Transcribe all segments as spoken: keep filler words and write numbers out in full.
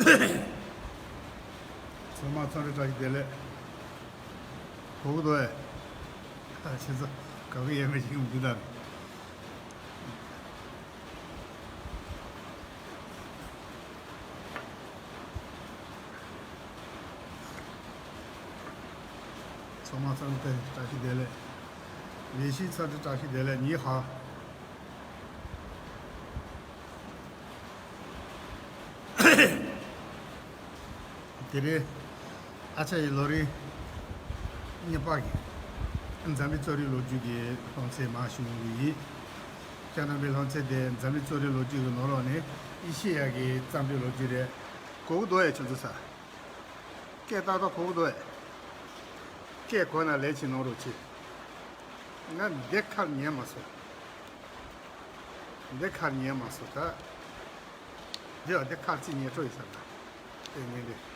ཚང་མ་འཚམས་འདྲི་བཀྲ་ཤིས་བདེ་ལེགས། གོ་གི་འདུག་ཨེ། ཁྱེད་ཚོ་ག་གི་ཡས་མས་ཤིག་འདི་ལྟར། ཚང་མ་འཚམས་འདྲི་བཀྲ་ཤིས་བདེ་ལེགས། ལས་གཞི་འཚམས་འདྲི་བཀྲ་ཤིས་བདེ་ལེགས། ཉི་ཧ། དེ་རིང་ཨ་ཅག་ཡི་ལོ་རིམ་གཉིས་པ་གི་འཛམ་གླིང་གཙོ་རིག་ལོ་རྒྱུས་ཀྱི་སློབ་ཚན་མར་ཞུ་ཡོང་གི་ཡིན། ཁྱེད་རྣམ་པའི་སློབ་ཚན་དེ་འཛམ་གླིང་གཙོ་རིག་ལོ་རྒྱུས་ཀྱི་ནང་ལོགས་ནས་ཨེ་ཤེ་ཡ་གི་རྩམ་པའི་ལོ་རྒྱུས་རེད། གོ་གི་འདུག་ཨེ་ཁྱོད་ཚོ་ས། སྐད་ཏག་ཏག་གོ་གི་འདུག་ཨེ། སྐད་གོ་ན་ལས་ཅིག་གནང་རོགས་བྱེད། ང་འདི་ཁར་ཉན་མ་སོང་། འདི་ཁར་ཉན་མ་སོང་ད། འདི་འདི་ཁར་ཅིག་ཉན་འགྲོ་ཡི་ས་ན། དེ་ཉན་འདི།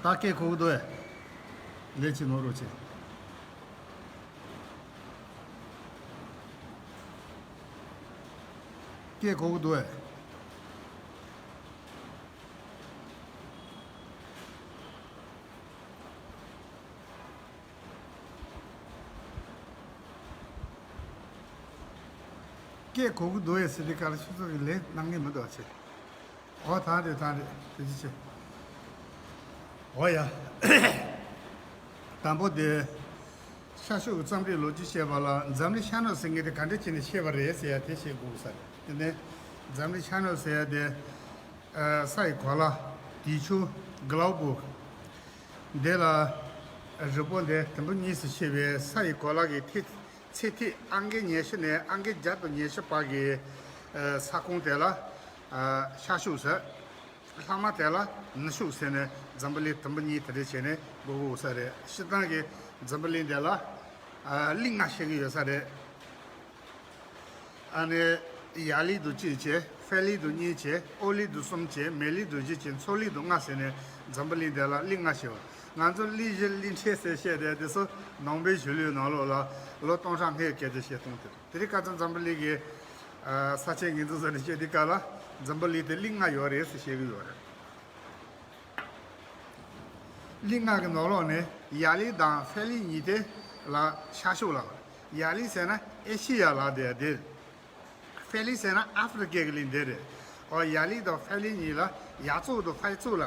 ད་སྐད་གོ་གི་འདུག་ཨེ། ལས་ཅིག་གནང་རོགས་བྱེད། སྐད་གོ་གི་འདུག་ཨེ། སྐད་གོ་གི་འདུག་ཨེ་ཟེར་དུས་ག་ལ་ཁྱོད་ཚོ་གི་ལན་གནང་གི་མི་འདུག་ཨ་ཆེ། འོ་ཐང་རེད་ཐང་རེད་དེ་ཅི་ཆེ། འོ་ཡ། དང་པོ་དེ། ཤར་ཕྱོགས་ཀྱི་རྩོམ་རིག་ལོ་རྒྱུས་བཤད་པ་ལ་འཛམ་གླིང་ཤར་ནུབ་ཟེར་མཁན་དེ་ག་འདྲ་བྱས་ནས་བཤད་པ་རེད་ཟེར་ཡ་དེ་བཤད་དགོས་ས་རེད། དེ་ནས་འཛམ་གླིང་ཤར་ནུབ་ཟེར་ཡ་དེ། ས་ཡི་གོ་ལ། དུས་ཆུ། གློ་བུ། འདི་ལ་རི་བོ་འདི་དུམ་བུ་གཉིས་སུ་ཕྱེ་བའི་ས་ཡི་གོ་ལ་གི་ཐིག་ཚད་ཐིག་ཨང་ཀི་ཉི་ཤུ་ནས་ཨང་ཀི་བརྒྱ་དང་ཉི་ཤུ་བར་གྱི་ས་ཁོངས་དེ་ལ་ཤར་ཕྱོགས་ཟེར། ལྷག་མ་དེ་ལ་ནུབ་ཕྱོགས་ཟེར་ནས་འཛམ་བུ་གླིང་དུམ་བུ་གཉིས་དེ་འདྲ་བྱས་ནས་དགོས་ཀྱི་ཡོད་ས་རེད། སྤྱིར་བཏང་གི་འཛམ་བུ་གླིང་འདི་ལ་གླིང་ལྔ་ཤེས་ཀྱི་ཡོད་ས་རེད། ཨ་ནི་ཡར་གླིང་དུ་གཅིག་བྱས། ཧྥེ་གླིང་དུ་གཉིས་བྱས། ཨོ་གླིང་དུ་གསུམ་བྱས། མེ་གླིང་དུ་བཞི་བྱས། མཚོ་གླིང་དུ་ལྔ་ཟེར་ནས་འཛམ་བུ་གླིང་འདི་ལ་གླིང་ལྔ་ཤེས་པ། ང་ཚོ་གླིང་བཞི་གླིང་ཕྲན་ཟེར་བཤད་དེ་དེ་ཚོ་ནང་པའི་གཞུང་ལུགས་ནང་ལོགས་ལ་ལོ་སྟོང་ཕྲག་ལྔའི་སྐད་ཆ་བཤད་སྟངས་དེ་རེད། དེ་རིང་ཁ་སང་འཛམ་བུ་གླིང་གི་ས་ཆའི་ངོས་འཛིན་ཟེར་ནས་བཤད་དུས་སྐབས་ལ་འཛམ་བུ་གླིང་དེ་གླིང་ལྔ་ཡོད་རེད་ཟེར་བཤད་ཀྱི་ཡོད་རེད། གླིང་ལྔ་གི་ནང་ལོགས་ནས་ཡར་གླིང་དང་ཧྥེ་གླིང་གཉིས་དེ་ལ་ཤར་ཕྱོགས་ལ། ཡར་གླིང་ཟེར་ན་ཨེ་ཤེ་ཡ་ལ་དེ་དེ། ཧྥེ་གླིང་ཟེར་ན་ཨ་ཧྥེ་རི་ཀའི་གླིང་དེ་རེད། ཨོ་ཡར་གླིང་དང་ཧྥེ་གླིང་གཉིས་ལ་ཡར་ཕྱོགས་དང་ཧྥེ་ཕྱོགས་ལ།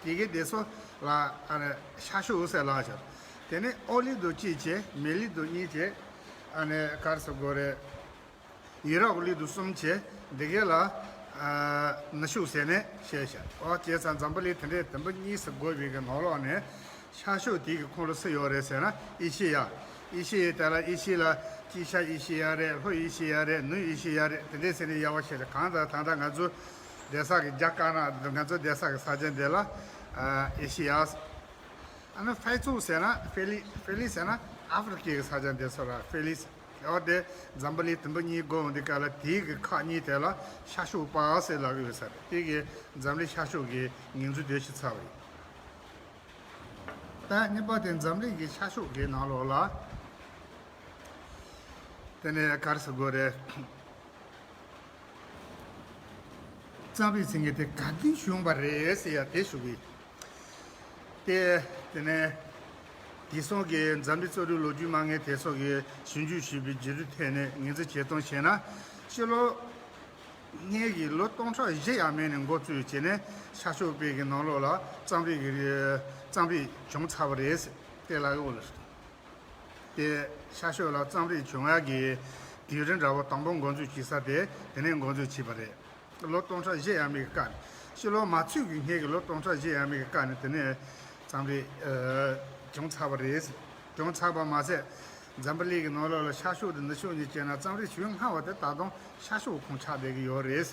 དེ་གའི་དེ་ཚོ་ལ་ཨ་ནི་ཤར་ཕྱོགས་ཟེར་ལབ་བྱ། དེ་ནས་ཨོ་གླིང་དུ་གཅིག་བྱས། མེ་གླིང་དུ་གཉིས་བྱས། ཨ་ནི་ག་རེ་ཟེར་དགོས་རེད། ཡུ་རོབ་གླིང་དུ་གསུམ་བྱས། འདི་གའི་ལ་ནུབ་ཕྱོགས་ཟེར་ནས་བཤད་བྱ། ཨོ་བྱས་ཙང་འཛམ་བུ་གླིང་དེ་འདྲའི་དུམ་བུ་གཉིས་སུ་བགོས་པའི་གི་ནང་ལོགས་ནས། ཤར་ཕྱོགས་དེ་གི་ཁོངས་ལ་སུ་ཡོད་རེད་ཟེར་ན་ཨེ་ཤེ་ཡ། ཨེ་ཤེ་ཡའི་དེ་ལ་ཨེ་ཤེ་ཡ་ལ་དཀྱིལ་ཤར་ཨེ་ཤེ་ཡ་རེད། ལྷོ་ཨེ་ཤེ་ཡ་རེད། ནུབ་ཨེ་ཤེ་ཡ་རེད། དེ་འདྲའི་ཟེར་ནས་དབྱེ་བ་ཕྱེ་རེད། གང་ལྟར་ད་ལྟ་ང་ཚོ་བསྡད་ས་གི་རྒྱ་དཀར་ནག་ང་ཚོ་བསྡད་ས་གི་ས་ཆ་འདི་ལ་ཨེ་ཤེ་ཡ། ཨ་ནི་ཧྥེ་ཕྱོགས་ཟེར་ན་ཧྥེ་གླིང་། ཧྥེ་གླིང་ཟེར་ན་ཨ་ཧྥེ་རི་ཀའི་ས་ཆ་འདི་ཚོ་ལ་ཧྥེ་གླིང་ཟེར། འོ་དེ་འཛམ་བུ་གླིང་དུམ་བུ་གཉིས་བགོས་འོང་དུས་སྐབས་ལ་དེའི་གི་ཁག་གཉིས་དེ་ལ་ཤར་ཕྱོགས་པ་ཟེར་ལབ་ཀྱི་ཡོད་ས་རེད། དེ་གི་འཛམ་གླིང་ཤར་ཕྱོགས་ཀྱི་ངོས་འཛིན་དེ་ཞིག་ཚར་བ་ཡིན། ད་གཉིས་པ་དེ་འཛམ་གླིང་གི་ཤར་ཕྱོགས་ཀྱི་ནང་ལོགས་ལ། དེ་ནས་ག་རེ་ཟེར་དགོས་རེད། རྩོམ་རིག་ཟེར་མཁན་དེ་ག་དུས་བྱུང་བ་རེད་ཟེར་ཡ་དེ་ཞུ་གི་ཡིན། དེ་དེ་ནས་དེང་སང་གི་འཛམ་གླིང་རྩོམ་རིག་ལོ་རྒྱུས་སྨྲ་མཁན་དེ་ཚོ་གིས་ཞིབ་འཇུག་བྱས་པའི་བརྒྱུད་རིམ་ཐད་ནས་ངོས་འཛིན་བྱེད་སྟངས་བྱས་ན། ཕྱི་ལོ་སྔོན་གྱི་ལོ་སྟོང་ཕྲག་བཞི་ཡས་མས་ནས་འགོ་བཙུགས་བྱས་ནས་ཤར་ཕྱོགས་པའི་གི་ནང་ལོགས་ལ་རྩོམ་རིག་གི་རྩོམ་རིག་བྱུང་ཚར་བ་རེད་ཟེར་དེ་ལབ་ཀྱི་ཡོད་ལ། དེ་ཤར་ཕྱོགས་ལ་རྩོམ་རིག་བྱུང་ཡག་གི་དུས་རིམ་འདྲ་བོ་དང་པོ་འགོ་འཛུགས་བྱེད་ས་དེ་དེ་ནས་འགོ་འཛུགས་བྱས་པ་རེད། ལོ་སྟོང་ཕྲག་བཞི་ཡས་མས་ཀྱི་སྐབས་ནས། ཕྱི་ལོ་མ་ཚུད་ཀྱི་སྔོན་གྱི་ལོ་སྟོང་ཕྲག་བཞི་ཡས་མས་ཀྱི་སྐབས་ནས་དེ་ནས་རྩོམ་རིག་ཨ་བྱུང་ཚར་བ་རེད། བྱུང་ཚར་བ་མ་ཟད། འཛམ་བུ་གླིང་གི་ནང་ལོགས་ལ་ཤར་ཕྱོགས་དང་ནུབ་ཕྱོགས་གཉིས་བྱས་ན་རྩོམ་རིག་བྱུང་སྔ་བ་དེ་ད་དུང་ཤར་ཕྱོགས་ཁོངས་ཆགས་བསྡད་ཀྱི་ཡོད་རེད།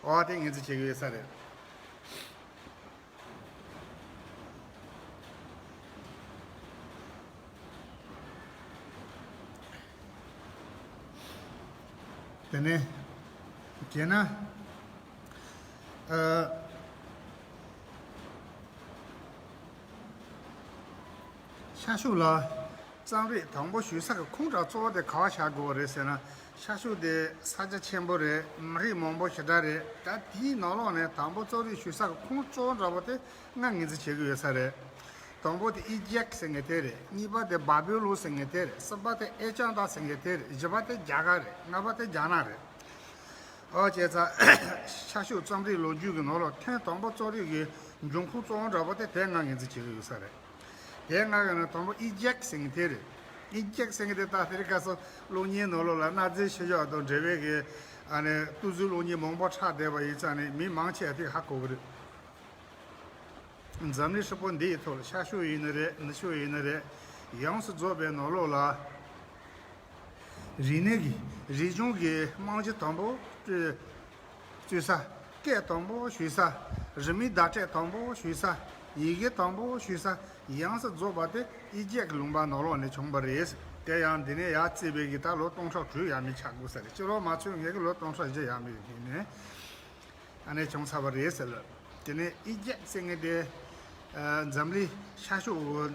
འོ་དེ་ངོས་འཛིན་བྱེད་ཀྱི་ཡོད་ས་རེད། དེ་ནས་བྱས་ན། ཨ། ཤར་ཕྱོགས་ལ་རྩོམ་རིག་དང་པོ་ཞུགས་ས་གི་ཁུངས་དང་གཙོ་བོ་དེ་ག་བ་བཞག་དགོས་པ་རེད་ཟེར་ན། ཤར་ཕྱོགས་དེ་ས་ཆ་ཆེན་པོ་རེད། མི་རིགས་མང་པོ་ཞེ་དྲག་རེད། ད་དེའི་ནང་ལོགས་ནས་དང་པོ་རྩོམ་རིག་ཞུགས་ས་གི་ཁུངས་གཙོ་བོ་འདྲ་པོ་དེ་ང་ངོས་འཛིན་བྱེད་ཀྱི་ཡོད་ས་རེད། དང་པོ་དེ་ཨི་ཇིབ་ཟེར་མཁན་དེ་རེད། གཉིས་པ་དེ་བྷ་བྷི་ལོན་ཟེར་མཁན་དེ་རེད། གསུམ་པ་དེ་ཨེ་ཅང་ད་ཟེར་མཁན་དེ་རེད། བཞི་པ་དེ་རྒྱ་གར་རེད། ལྔ་པ་དེ་རྒྱ་ནག་རེད། ཨོ་བྱས་ཙང་ཤར་ཕྱོགས་རྩོམ་རིག་ལོ་རྒྱུས་ཀྱི་ནང་ལོགས་ཐོན་དང་པོ་རྩོམ་རིག་གི་འབྱུང་ཁུངས་གཙོ་བོ་འདྲ་པོ་དེ་དེ་ང་ངོས་འཛིན་བྱེད་ཀྱི་ཡོད་ས་རེད། དེ་ང་གི་ནང་དང་པོ་ཨི་ཇིབ་ཟེར་མཁན་དེ་རེད། ཨི་ཇིབ་ཟེར་མཁན་དེ་ད་དེ་རིང་ཁ་སང་གློག་བརྙན་ནང་ལོགས་ལ་གནའ་རྫས་ཤུལ་བཞག་དང་འབྲེལ་བའི་གི་ཨ་ནི་སྟོད་འཛིན་གློག་བརྙན་མང་པོ་ཆགས་བསྡད་པ་ཡིན་ཙང་ནི་མི་མང་ཆེ་བ་དེ་ཧ་གོ་གི་རེད། འཛམ་གླིང་ཧྲིལ་པོ་འདི་ཡི་ཐོག་ལ་ཤར་ཕྱོགས་ཡིན་ནི་རེད། ནུབ་ཕྱོགས་ཡིན་ནི་རེད། ཡོངས་སུ་རྫོགས་པའི་ནང་ལོགས་ལ། རིག་གནས་ཀྱི་རིག་གཞུང་གི་རྨང་གཞི་དང་པོ་བཙུགས་ས། སྐད་དང་པོ་ཞུགས་ས། རི་མོའི་བརྡ་སྤྲོད་དང་པོ་ཞུགས་ས། ཡི་གེ་དང་པོ་ཞུགས་ས། ཡོངས་སུ་རྫོགས་པ་དེ་ཨི་ཇིབ་ཀྱི་ལུང་པ་ནང་ལོགས་ནས་བྱུང་བ་རེད། དེ་ཡང་འདི་ནས་ཡར་བརྩིས་པའི་གི་ད་ལོ་སྟོང་ཕྲག་དྲུག་ཡས་མས་ཆགས་དགོས་ས་རེད། སྤྱི་ལོ་མ་ཚུད་སྔོན་གྱི་ལོ་སྟོང་ཕྲག་བཞི་ཡས་མས་ཀྱི་སྔོན་ནས་ཨ་ནི་བྱུང་ཚར་བ་རེད་ཟེར་ལ། དེ་ནས་ཨི་ཇིབ་ཟེར་མཁན་དེ་ཨ་འཛམ་གླིང་ཤར་ཕྱོགས་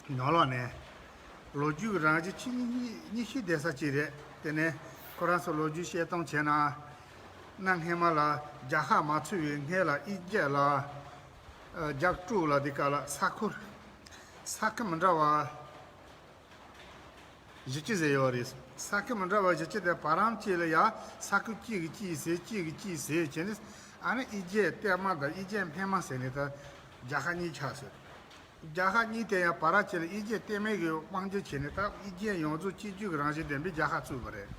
ནང་ལོགས་ནས་ལོ་རྒྱུས་ཀྱི་རང་བཞིན་ཆེས་རྙིང་ཤོས་བསྡད་ས་གཅིག་རེད། དེ་ནས་ཁོ་རང་ཚོ་ལོ་རྒྱུས་བཤད་སྟངས་བྱས་ན། གནའ་སྔ་མ་ལ་རྒྱལ་ཁབ་མ་ཚུགས་པའི་སྔོན་ལ་ཨི་ཇིབ་ལ་ཨ་རྒྱབ་དཀྲུག་ལ་དེ་ག་ལ་ས་ཁུལ་ས་ཁུལ་མི་འདྲ་བ་བཞི་བཅུ་ཟེར་ཡོད་རེད། ས་ཁུལ་མི་འདྲ་བ་བཞི་བཅུ་དེ་བར་རམ་གཅིག་ལ་ཡ་ས་ཁུལ་གཅིག་གིས་གཅིག་ཟེར། གཅིག་གིས་གཅིག་ཟེར་བྱས་ནས། ཨ་ནི་ཨི་ཇིབ་གཏེར་མ་དང་ཨི་ཇིབ་སྔོན་མ་ཟེར་ནས་ད་རྒྱལ་ཁབ་གཉིས་ཆགས་སོང་། རྒྱལ་ཁབ་གཉིས་དེ་ཡང་བར་ར་གཅིག་ལ་ཨི་ཇིབ་གཏེར་མའི་གི་དབང་སྒྱུར་བྱས་ནས་ད་ཨི་ཇིབ་ཡོངས་རྫོགས་གཅིག་གྱུར་གྱི་རང་བཞིན་ལྡན་པའི་རྒྱལ་ཁབ་བཙུགས་པ་རེད།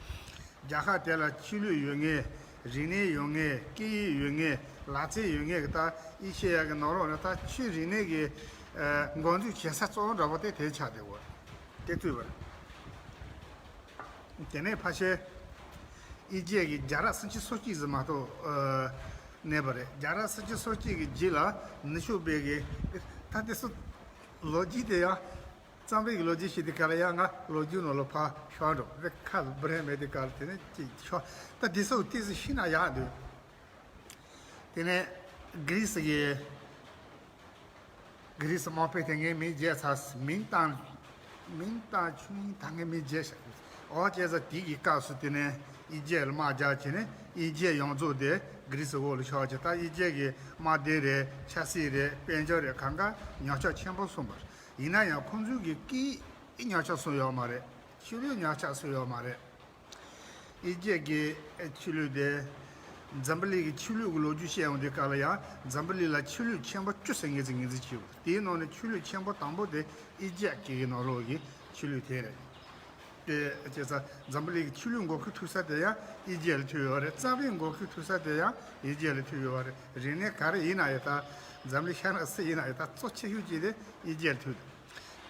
རྒྱལ་ཁབ་དེ་ལ་ཆོས་ལུགས་ཡོད་ངེས། རིག་གནས་ཡོད་ངེས། སྐད་ཡིག་ཡོད་ངེས། ལག་རྩལ་ཡོད་ངེས་ཀྱི་ད་ཨེ་ཤེ་ཡ་གི་ནང་ལོགས་ནས་ད་ཆོས་རིག་གནས་ཀྱི་ཨ་འགོ་འཛུགས་བྱེད་ས་གཙོ་བོ་འདྲ་པོ་དེ་དེ་ཆགས་བསྡད་ཡོད། དེ་བཙུགས་པ་རེད། དེ་ནས་ཕལ་ཆེར་ཨི་ཇིབ་ཀྱི་རྒྱལ་རབས་སུམ་ཅུ་སོ་གཅིག་ཙམ་མ་གཏོགས་ཨ་གནས་པ་རེད། རྒྱལ་རབས་སུམ་ཅུ་སོ་གཅིག་གི་རྗེས་ལ་ནུབ་ཕྱོགས་པའི་གི་ད་དེ་ཚོ་ལོ་རྒྱུས་དེ་ཡང་རྩོམ་རིག་གི་ལོ་རྒྱུས་ཤིག་དེ་ག་ལ་ཡང་ང་ལོ་རྒྱུས་ནང་ལ་ཕར་ཤོར་འགྲོ་དེ་ཁ་ལ་འབུ་རན་མེད། དེ་ག་ལ་དེ་ནས་ཅིག་ཤོར། ད་དེ་ཚོ་ཏོག་ཙམ་ཤེས་ན་ཡག་འདུག་དེ་ནས་གྷི་རི་སི་གི་གྷི་རི་སི་དམག་དཔོན་དེ་ངའི་མིང་བརྗེད་ཚར། མིང་དང་མིང་དང་ཆུང་ཡིན་ད་ངའི་མིང་བརྗེད་ཤག་འོ་བྱས་ཙང་དེ་གི་སྐབས་སུ་དེ་ནས་ཨི་ཇིབ་ལ་དམག་རྒྱག་བྱས་ནས་ཨི་ཇིབ་ཡོངས་རྫོགས་དེ་གྷི་རི་སི་འོག་ལ་ཤོར་བྱས། ད་ཨི་ཇིབ་གི་དམག་སྡེ་རེད། ཆབ་སྲིད་རེད། དཔལ་འབྱོར་རེད། གང་ག་ཉམས་ཆག་ཆེན་པོ་སོང་བ་རེད། ཡིན་ན་ཡང་ཁོང་ཚོའི་གི་སྐད་ཡིག་ཉམས་ཆག་སོང་ཡོད་མ་རེད། ཆོས་ལུགས་ཉམས་ཆག་སོང་ཡོད་མ་རེད། ཨི་ཇིབ་ཀྱི་ཆོས་ལུགས་དེ་འཛམ་བུ་གླིང་གི་ཆོས་ལུགས་ཀྱི་ལོ་རྒྱུས་བཤད་ཡོང་དུས་སྐབས་ལ་ཡང་འཛམ་བུ་གླིང་ལ་ཆོས་ལུགས་ཆེན་པོ་བཅུ་ཟེར་ངེས་ཅིག་ངོས་འཛིན་བྱེད་དགོས། དེའི་ནང་ནས་ཆོས་ལུགས་ཆེན་པོ་དང་པོ་དེ་ཨི་ཇིབ་ཀྱི་ནང་ལོགས་ཀྱི་ཆོས་ལུགས་དེ་རེད། དེ་བྱས་ཙང་འཛམ་བུ་གླིང་གི་ཆོས་ལུགས་འགོ་ཁུངས་ཐུག་ས་དེ་ཡང་ཨི་ཇིབ་ལ་ཐུག་ཡོད་རེད། རྩོམ་རིག་འགོ་ཁུངས་ཐུག་ས་དེ་ཡང་ཨི་ཇིབ་ལ་ཐུག་ཡོད་རེད། རིག་གནས་ག་རེ་ཡིན་ན་ཡང་ད་འཛམ་གླིང་ཤར་ནག་སུ་ཡིན་ན་ཡང་ད་གཙོ་ཆེ་ཤོས་གཅིག་དེ་ཨི་ཇིབ་ལ་ཐུག་འདུག་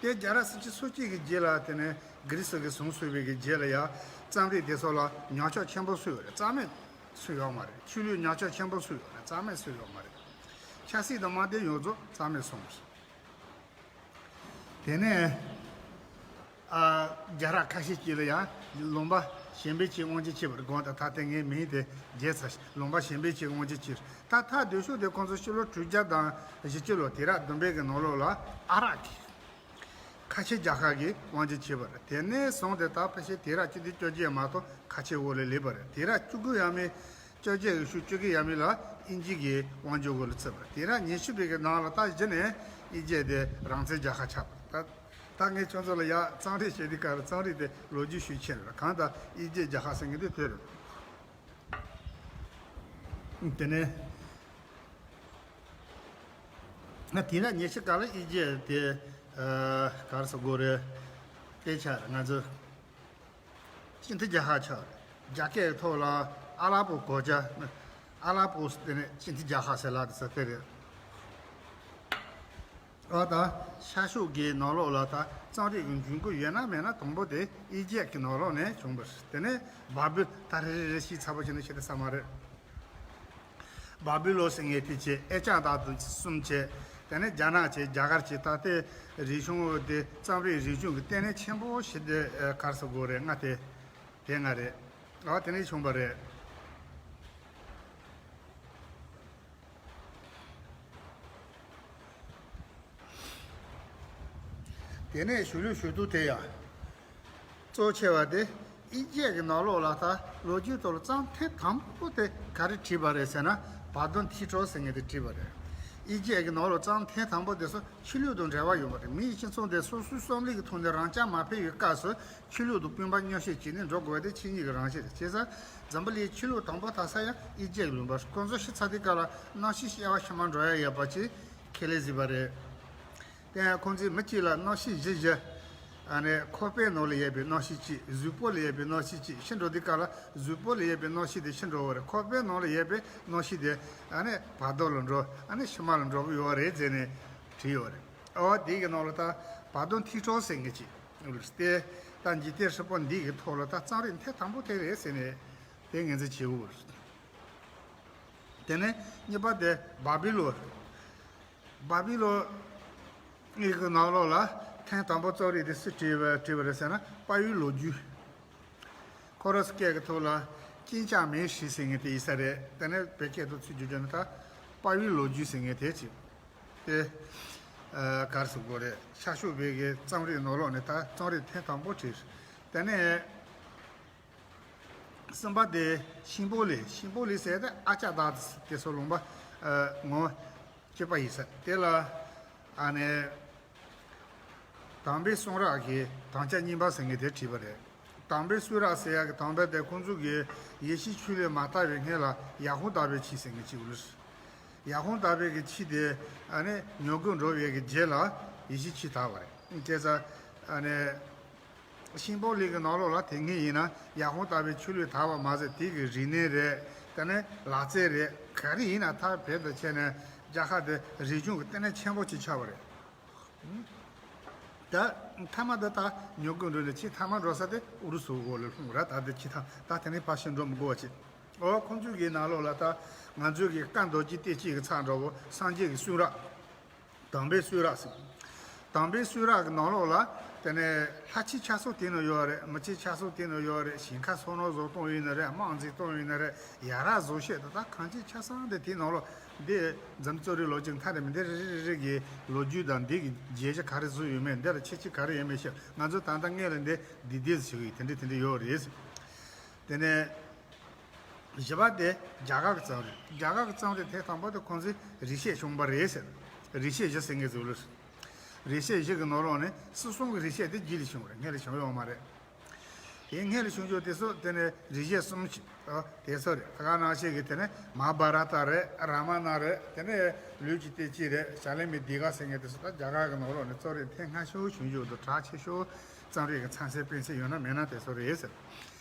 དེ་རྒྱལ་རབས་སུམ་ཅུ་སོ་གཅིག་གི་རྗེས་ལ་དེ་ནས་གྷི་རི་སི་གིས་བཟུང་ཚུགས་པའི་གི་རྗེས་ལ་ཡང་རྩོམ་རིག་དེ་ཚོ་ལ་ཉམས་ཆག་ཆེན་པོ་སོང་ཡོད་རེད། རྩ་མེད་སོང་ཡོད་མ་རེད། ཆོས་ལུགས་ཉམས་ཆག་ཆེན་པོ་སོང་ཡོད་རེད། རྩ་མེད་སོང་ཡོད་མ་རེད། ཆབ་སྲིད་དང་དམག་དོན་ཡོངས་རྫོགས་རྩ་མེད་སོང་བ་རེད། དེ་ནས་ཨ་རྒྱལ་རབས་ཁ་ཤས་ཅིག་ལ་ཡང་ལུང་པ་གཞན་པའི་ཅིག་དབང་སྒྱུར་བྱས་པ་རེད། དགོངས་དག་ད་ལྟ་ངའི་མིང་དེ་བརྗེད་ཚར། ལུང་པ་གཞན་པའི་ཅིག་དབང་སྒྱུར་བྱས། ད་ཐག་རྡོ་ཤོག་དེ་ཁོང་ཚོ་ཕྱི་ལོ་དྲུག་བརྒྱ་དང་བཞི་བཅུ་ལོ་དུས་རབས་བདུན་པའི་གི་ནང་ལོགས་ལ་ཨ་རག་གི་ཁ་ཆེ་རྒྱལ་ཁབ་ཀྱིས་དབང་སྒྱུར་བྱས་པ་རེད། དེ་ནས་བཟུང་སྟེ་ད་ཕལ་ཆེར་དུས་རབས་བཅུ་བདུན་བཅོ་བརྒྱད་མ་གཏོགས་ཁ་ཆེ་འོག་ལ་སླེབས་པ་རེད། དུས་རབས་བཅུ་དགུ་ཡས་མས་ བཅོ་བརྒྱད་ཀྱི་ཤུགས་བཅོ་བརྒྱད་ཡས་མས་ལ་དབྱིན་ཇི་གི་དབང་སྒྱུར་འོག་ལ་ཚུད་པ། དེ་ནས་ཉི་ཤུ་པའི་གི་ནང་ལ་ད་གཞི་ནས་དབྱིན་ཇི་དེ་རང་བཙན་རྒྱལ་ཁབ་ཆགས་པ། ད་ད་ངས་ཁྱོད་ཚོ་ལ་ཡ་གཙང་རིས་བཤད་དུས་སྐབས་ལ་གཙང་རིས་དེ་ལོ་རྒྱུས་ཤུགས་ཆེ་རེད། གང་ལྟར་དབྱིན་ཇི་རྒྱལ་ཁབ་ཟེར་མཁན་དེ་དེ་རེད། དེ་ནས་ང་དེ་ནས་ཉི་ཤུ་སྐབས་ལ་དབྱིན་ཇི་དེ་ཨ་ག་རེ་ཟེར་དགོས་རེད། སྐད་ཆ་རེད། ང་ཚོ་སྤྱི་མཐུན་རྒྱལ་ཁབ་ཆགས་རེད། རྒྱ་སྐད་ཐོག་ལ་ཨ་ལ་པོ་གོ་ཇ། ཨ་ལ་པོ་ཟེར་དེ་ནས་སྤྱི་མཐུན་རྒྱལ་ཁབ་ཟེར་ལབ་དེ་ས་དེ་རེད། ཨ་ད་ཤར་ཕྱོགས་ཀྱི་ནང་ལོགས་ལ་ད་གཙང་རིས་ཀྱི་འཇུག་སྒོ་ཡོད་ན་མེད་ན་དང་པོ་དེ་དབྱིན་ཇི་གི་ནང་ལོགས་ནས་བྱུང་བ་རེད། དེ་ནས་བ་བུ་ད་རེ་རེ་རེ་ཞིག་ཚ་པོ་བྱས་ནས་བཤད་ས་མ་རེད། བ་བུ་ལོ་ཟེར་མཁན་དེ་བྱས། ཨེ་ཅག་དང་དུ་གསུམ་བྱས། དེ་ནས་རྒྱ་ནག་བྱས། རྒྱ་གར་བྱས། ད་ལྟའི་རིག་གཞུང་དེ་གཙང་རིས་རིག་གཞུང་གི་ལྟེ་གནས་ཆེན་པོ་ཞིག་དེ་ཨ་ག་རེ་ཟེར་དགོས་རེད། ང་དེ་དེ་ང་རེད། ཨ་དེ་ནས་བྱུང་བ་རེད། དེ་ནས་གཞུང་ལུགས་ཞུ་དུས་དེ་ཡང་གཙོ་ཆེ་བ་དེ་དབྱིན་ཇི་གི་ནང་ལོགས་ལ་ད་ལོ་རྒྱུས་ཐོག་ལ་བརྩམས་ཐེངས་དང་པོ་དེ་ག་རེ་བྲིས་པ་རེད་ཟེར་ན། བ་དོན་ཐིག་གྲོགས་ཟེར་མཁན་དེ་བྲིས་པ་རེད། དབྱིན་ཇི་གི་ནང་ལོགས་བརྩམས་ཐེངས་དང་པོ་དེ་ཚོ་ཆོས་ལུགས་དང་འབྲེལ་བ་ཡོད་པ་རེད། མིའི་སྤྱི་ཚོགས་དེ་སོ་སོའི་བསམ་བློ་གི་ཐོག་ནས་རང་རྐྱ་མ་ཕེབས་པའི་སྐབས་སུ་ཆོས་ལུགས་དང་སྤུན་པ་མཉམ་བཤད་བྱས་ནས་འགྲོ་དགོས་པ་དེ་ཆོས་ཉིད་ཀྱི་རང་བཞིན་རེད། བྱས་ཙང་འཛམ་བུ་གླིང་ཆོས་ལུགས་དང་པོ་དར་ས་ཡང་དབྱིན་ཇི་གི་ལུང་པ་རེད། ཁོང་ཚོ་ཤི་ཚར་དུས་སྐབས་ལ་རྣམ་ཤེས་གཤེར་བ་ཤུ་མ་འགྲོ་ཡ་ཡོད་པ་ཅིག་ཁས་ལེན་བཟོས་པ་རེད། དེ་ཡང་ཁོང་ཚོས་མི་གཅིག་ལ་རྣམ་ཤེས་བཞི་བཞི། ཨ་ནི་ཁོག་པའི་ནང་ལ་ཡོད་པའི་རྣམ་ཤེས་གཅིག། གཟུགས་པོ་ལ་ཡོད་པའི་རྣམ་ཤེས་གཅིག། ཤི་འགྲོ་དུས་སྐབས་ལ་གཟུགས་པོ་ལ་ཡོད་པའི་རྣམ་ཤེས་དེ་ཤི་འགྲོ་བ་རེད། ཁོག་པའི་ནང་ལ་ཡོད་པའི་རྣམ་ཤེས་དེ་ཨ་ནི་བར་དོ་ལ་འགྲོ། ཨ་ནི་ཕྱི་མ་ལ་འགྲོ་གི་ཡོད་རེད་ཟེར་ནས་བྲིས་ཡོད་རེད། ཨོ་དེ་གི་ནང་ལ་ད་བ་དོན་ཐིག་གྲོགས་ཟེར་མཁན་ཅིག་ཡོད་རེད། དེ་ད་འཇིག་རྟེན་ཧྲིལ་པོ་འདི་གི་ཐོག་ལ་ད་གཙང་རིས་ཐེངས་དང་པོ་དེ་རེད་ཟེར་ནས་དེ་ངོས་འཛིན་བྱེད་དགོས་རེད། དེ་ནས་གཉིས་པ་དེ་བ་བུ་ལོ། བ་བུ་ལོ་ཡི་གི་ནང་ལོགས་ལ་ཐེངས་དང་པོ་གཙང་རིས་དེ་སུས་བྲིས་པ་བྲིས་པ་རེད་ཟེར་ན། དཔའ་བོའི་ལོ་རྒྱུས། ཁོ་རང་ཚོ་སྐད་ཀྱི་ཐོག་ལ་ཅིན་ཅང་མིན་ཧྲི་ཟེར་མཁན་དེ་ཡིན་ས་རེད། དེ་ནས་བོད་སྐད་དུ་ཚུར་བསྒྱུར་རྒྱུ་ན་ད་དཔའ་བོའི་ལོ་རྒྱུས་ཟེར་མཁན་དེ་ཅིག་དེ་ཨ་ག་རེ་ཟེར་དགོས་རེད། ཤར་ཕྱོགས་བོད་ཀྱི་གཙང་རིས་ནང་ལོགས་ནས་ད་གཙང་རིས་ཐེངས་དང་པོ་བྲིས། དེ་ནས་གསུམ་པ་དེ་ཤིང་ཕོ་ལི། ཤིང་ཕོ་ལི་ཟེར་ཏེ་ཨ་ཅག་དག་དེ་ཚོ་ལུང་པ་ཨ་ངོ་སྤྱོད་པ་ཡིན་ས། དེ་ལ་ཨ་ནི་དམ་པའི་གསུང་རབ་ཀྱི་དམ་བཅའ་གཉིས་པ་ཟེར་མཁན་དེ་བྲིས་པ་རེད། དམ་པའི་གསུང་རབ་ཟེར་ཡག་གི་དམ་པ་དེ་ཁོང་ཚོ་གིས་ཡེ་ཤུའི་ཆོས་ལུགས་མ་དར་བའི་སྔོན་ལ་ཡ་ཧུ་དཱ་པའི་ཆོས་ཟེར་མཁན་ཅིག་ཡོད་རེད། ཡ་ཧུ་དཱ་པའི་གི་ཆོས་དེ་ཨ་ནི་ཉམས་རྒུད་འགྲོ་བའི་གི་རྗེས་ལ་ཡེ་ཤུའི་ཆོས་དར་བ་རེད། བྱས་ཙང་ཨ་ནི་ཤིང་ཕོ་ལི་གི་ནང་ལོགས་ལ་དེ་སྔོན་ཡིན་ན་ཡ་ཧུ་དཱ་པའི་ཆོས་ལུགས་དར་བ་མ་ཟད། དེ་གི་རིག་གནས་རེད། དེ་ནས་ལག་རྩལ་རེད། ག་རེ་ཡིན་ན་ད་བོད་དུ་ཆས་ནས་རྒྱལ་ཁབ་དེ་རིག་གཞུང་གི་ལྟེ་གནས་ཆེན་པོ་ཅིག་ཆགས་པ་རེད། ད་མཐའ་མ་དེ་ད་ཉམས་རྒུད་འགྲོ་ནས་ཆེས་མཐའ་མ་འགྲོ་ས་དེ་ཨུ་རུ་སུ་འོག་ལ་ལྷུང་ར། ད་དེ་ཆེས་ཐང་ད་དེ་ནས་ཕར་ཕྱིན་འགྲོ་མི་དགོས་པ་བྱེད། ཨོ་ཁོང་ཚོའི་གི་ནང་ལོགས་ལ་ད་ང་ཚོའི་གི་བཀའ་རྡོ་རྗེ་གཏེར་ཆོས་ཀྱི་ཚབ་འདྲ་བོ། སངས་རྒྱས་ཀྱི་གསུང་རབ། དམ་པའི་གསུང་རབ་ཟེར། དམ་པའི་གསུང་རབ་ཀྱི་ནང་ལོགས་ལ་དེ་ནས་ལྷ་ཆོས་ཆ་ཚང་དེ་ནང་ཡོད་རེད། མི་ཆོས་ཆ་ཚང་དེ་ནང་ཡོད་རེད། ཞིང་ཁ་སོ་ནོར་བཟོ་སྟངས་ཡིན་ན་རེད། དམངས་འཛིན་སྟངས་ཡིན་ན་རེད། ཡ་རབས་བཟོ་བྱེད་དང་ད་གང་ཅི་ཆ་ཚང་དེ་དེའི་ནང་ལོགས་འདི་འཛམ་གཙང་རིས་ལོ་རྒྱུས་མཐའ་རེ་མི་འདི་རེ་རེ་རེ་གི་ལོ་རྒྱུས་དང་འདི་གི་རྒྱས་ཤིང་ག་རེ་བཟོས་ཡོད་མེད། འདི་ལ་ཁྱད་ཆོས་ག་རེ་ཡོད་མེད་ཤེས། ང་ཚོ་ད་ལྟ་སྔོན་ལ་འདི་འདི་འདི་ཟེར་གི་དེ་འདྲ་དེ་འདྲ་ཡོད་རེད། དེ་ནས་བཞི་པ་དེ་རྒྱ་གར་གྱི་གཙང་རིས། རྒྱ་གར་གྱི་གཙང་རིས་དེ་དང་པོ་དེ་ཁོང་ཚོས་རིག་བྱེད་བྱུང་བ་རེད་ཟེར། རིག་བྱེད་བཞི་ཟེར་མཁན་ཟེར་བ་ལ། རིག་བྱེད་བཞི་གི་ནང་ལོགས་ནས་སྲིད་སྲུང་གི་རིག་བྱེད་དེ་རྗེས་ལ་བྱུང་བ་རེད། སྔོན་ལ་བྱུང་ཡོད་མ་རེད། དེ་སྔོན་ལ་བྱུང་རྒྱུ་དེ་ཚོ་དེ་ནས་རིག་བྱེད་གསུམ་ཞིག་ཨ་དེ་ཚོ་རེད། ད་ག་ནང་བཞིན་གྱི་དེ་ནས་མ་ཧཱ་བྷ་ར་ཏ་རེད། རཱ་མ་ན་རེད། དེ་ནས་ལུས་ཀྱི་གཏེར་ཆོས་རེད། ཞྭ་ལེ་མི་དི་ག་ཟེར་མཁན་དེ་ཚོ་ད་རྒྱ་གར་གྱི་ནང་ལོགས་ནས་གཙང་རིས་ཐེངས་སྔ་ཤོས་བྱུང་རྒྱུ་དང་གྲགས་ཆེ་ཤོས་གཙང་རིས་ཀྱི་མཚམས་སྲོལ་སྤེལ་ཚུལ་ཡོད་ན་མེད་ན་དེ་ཚོ་རེད་ཟེར།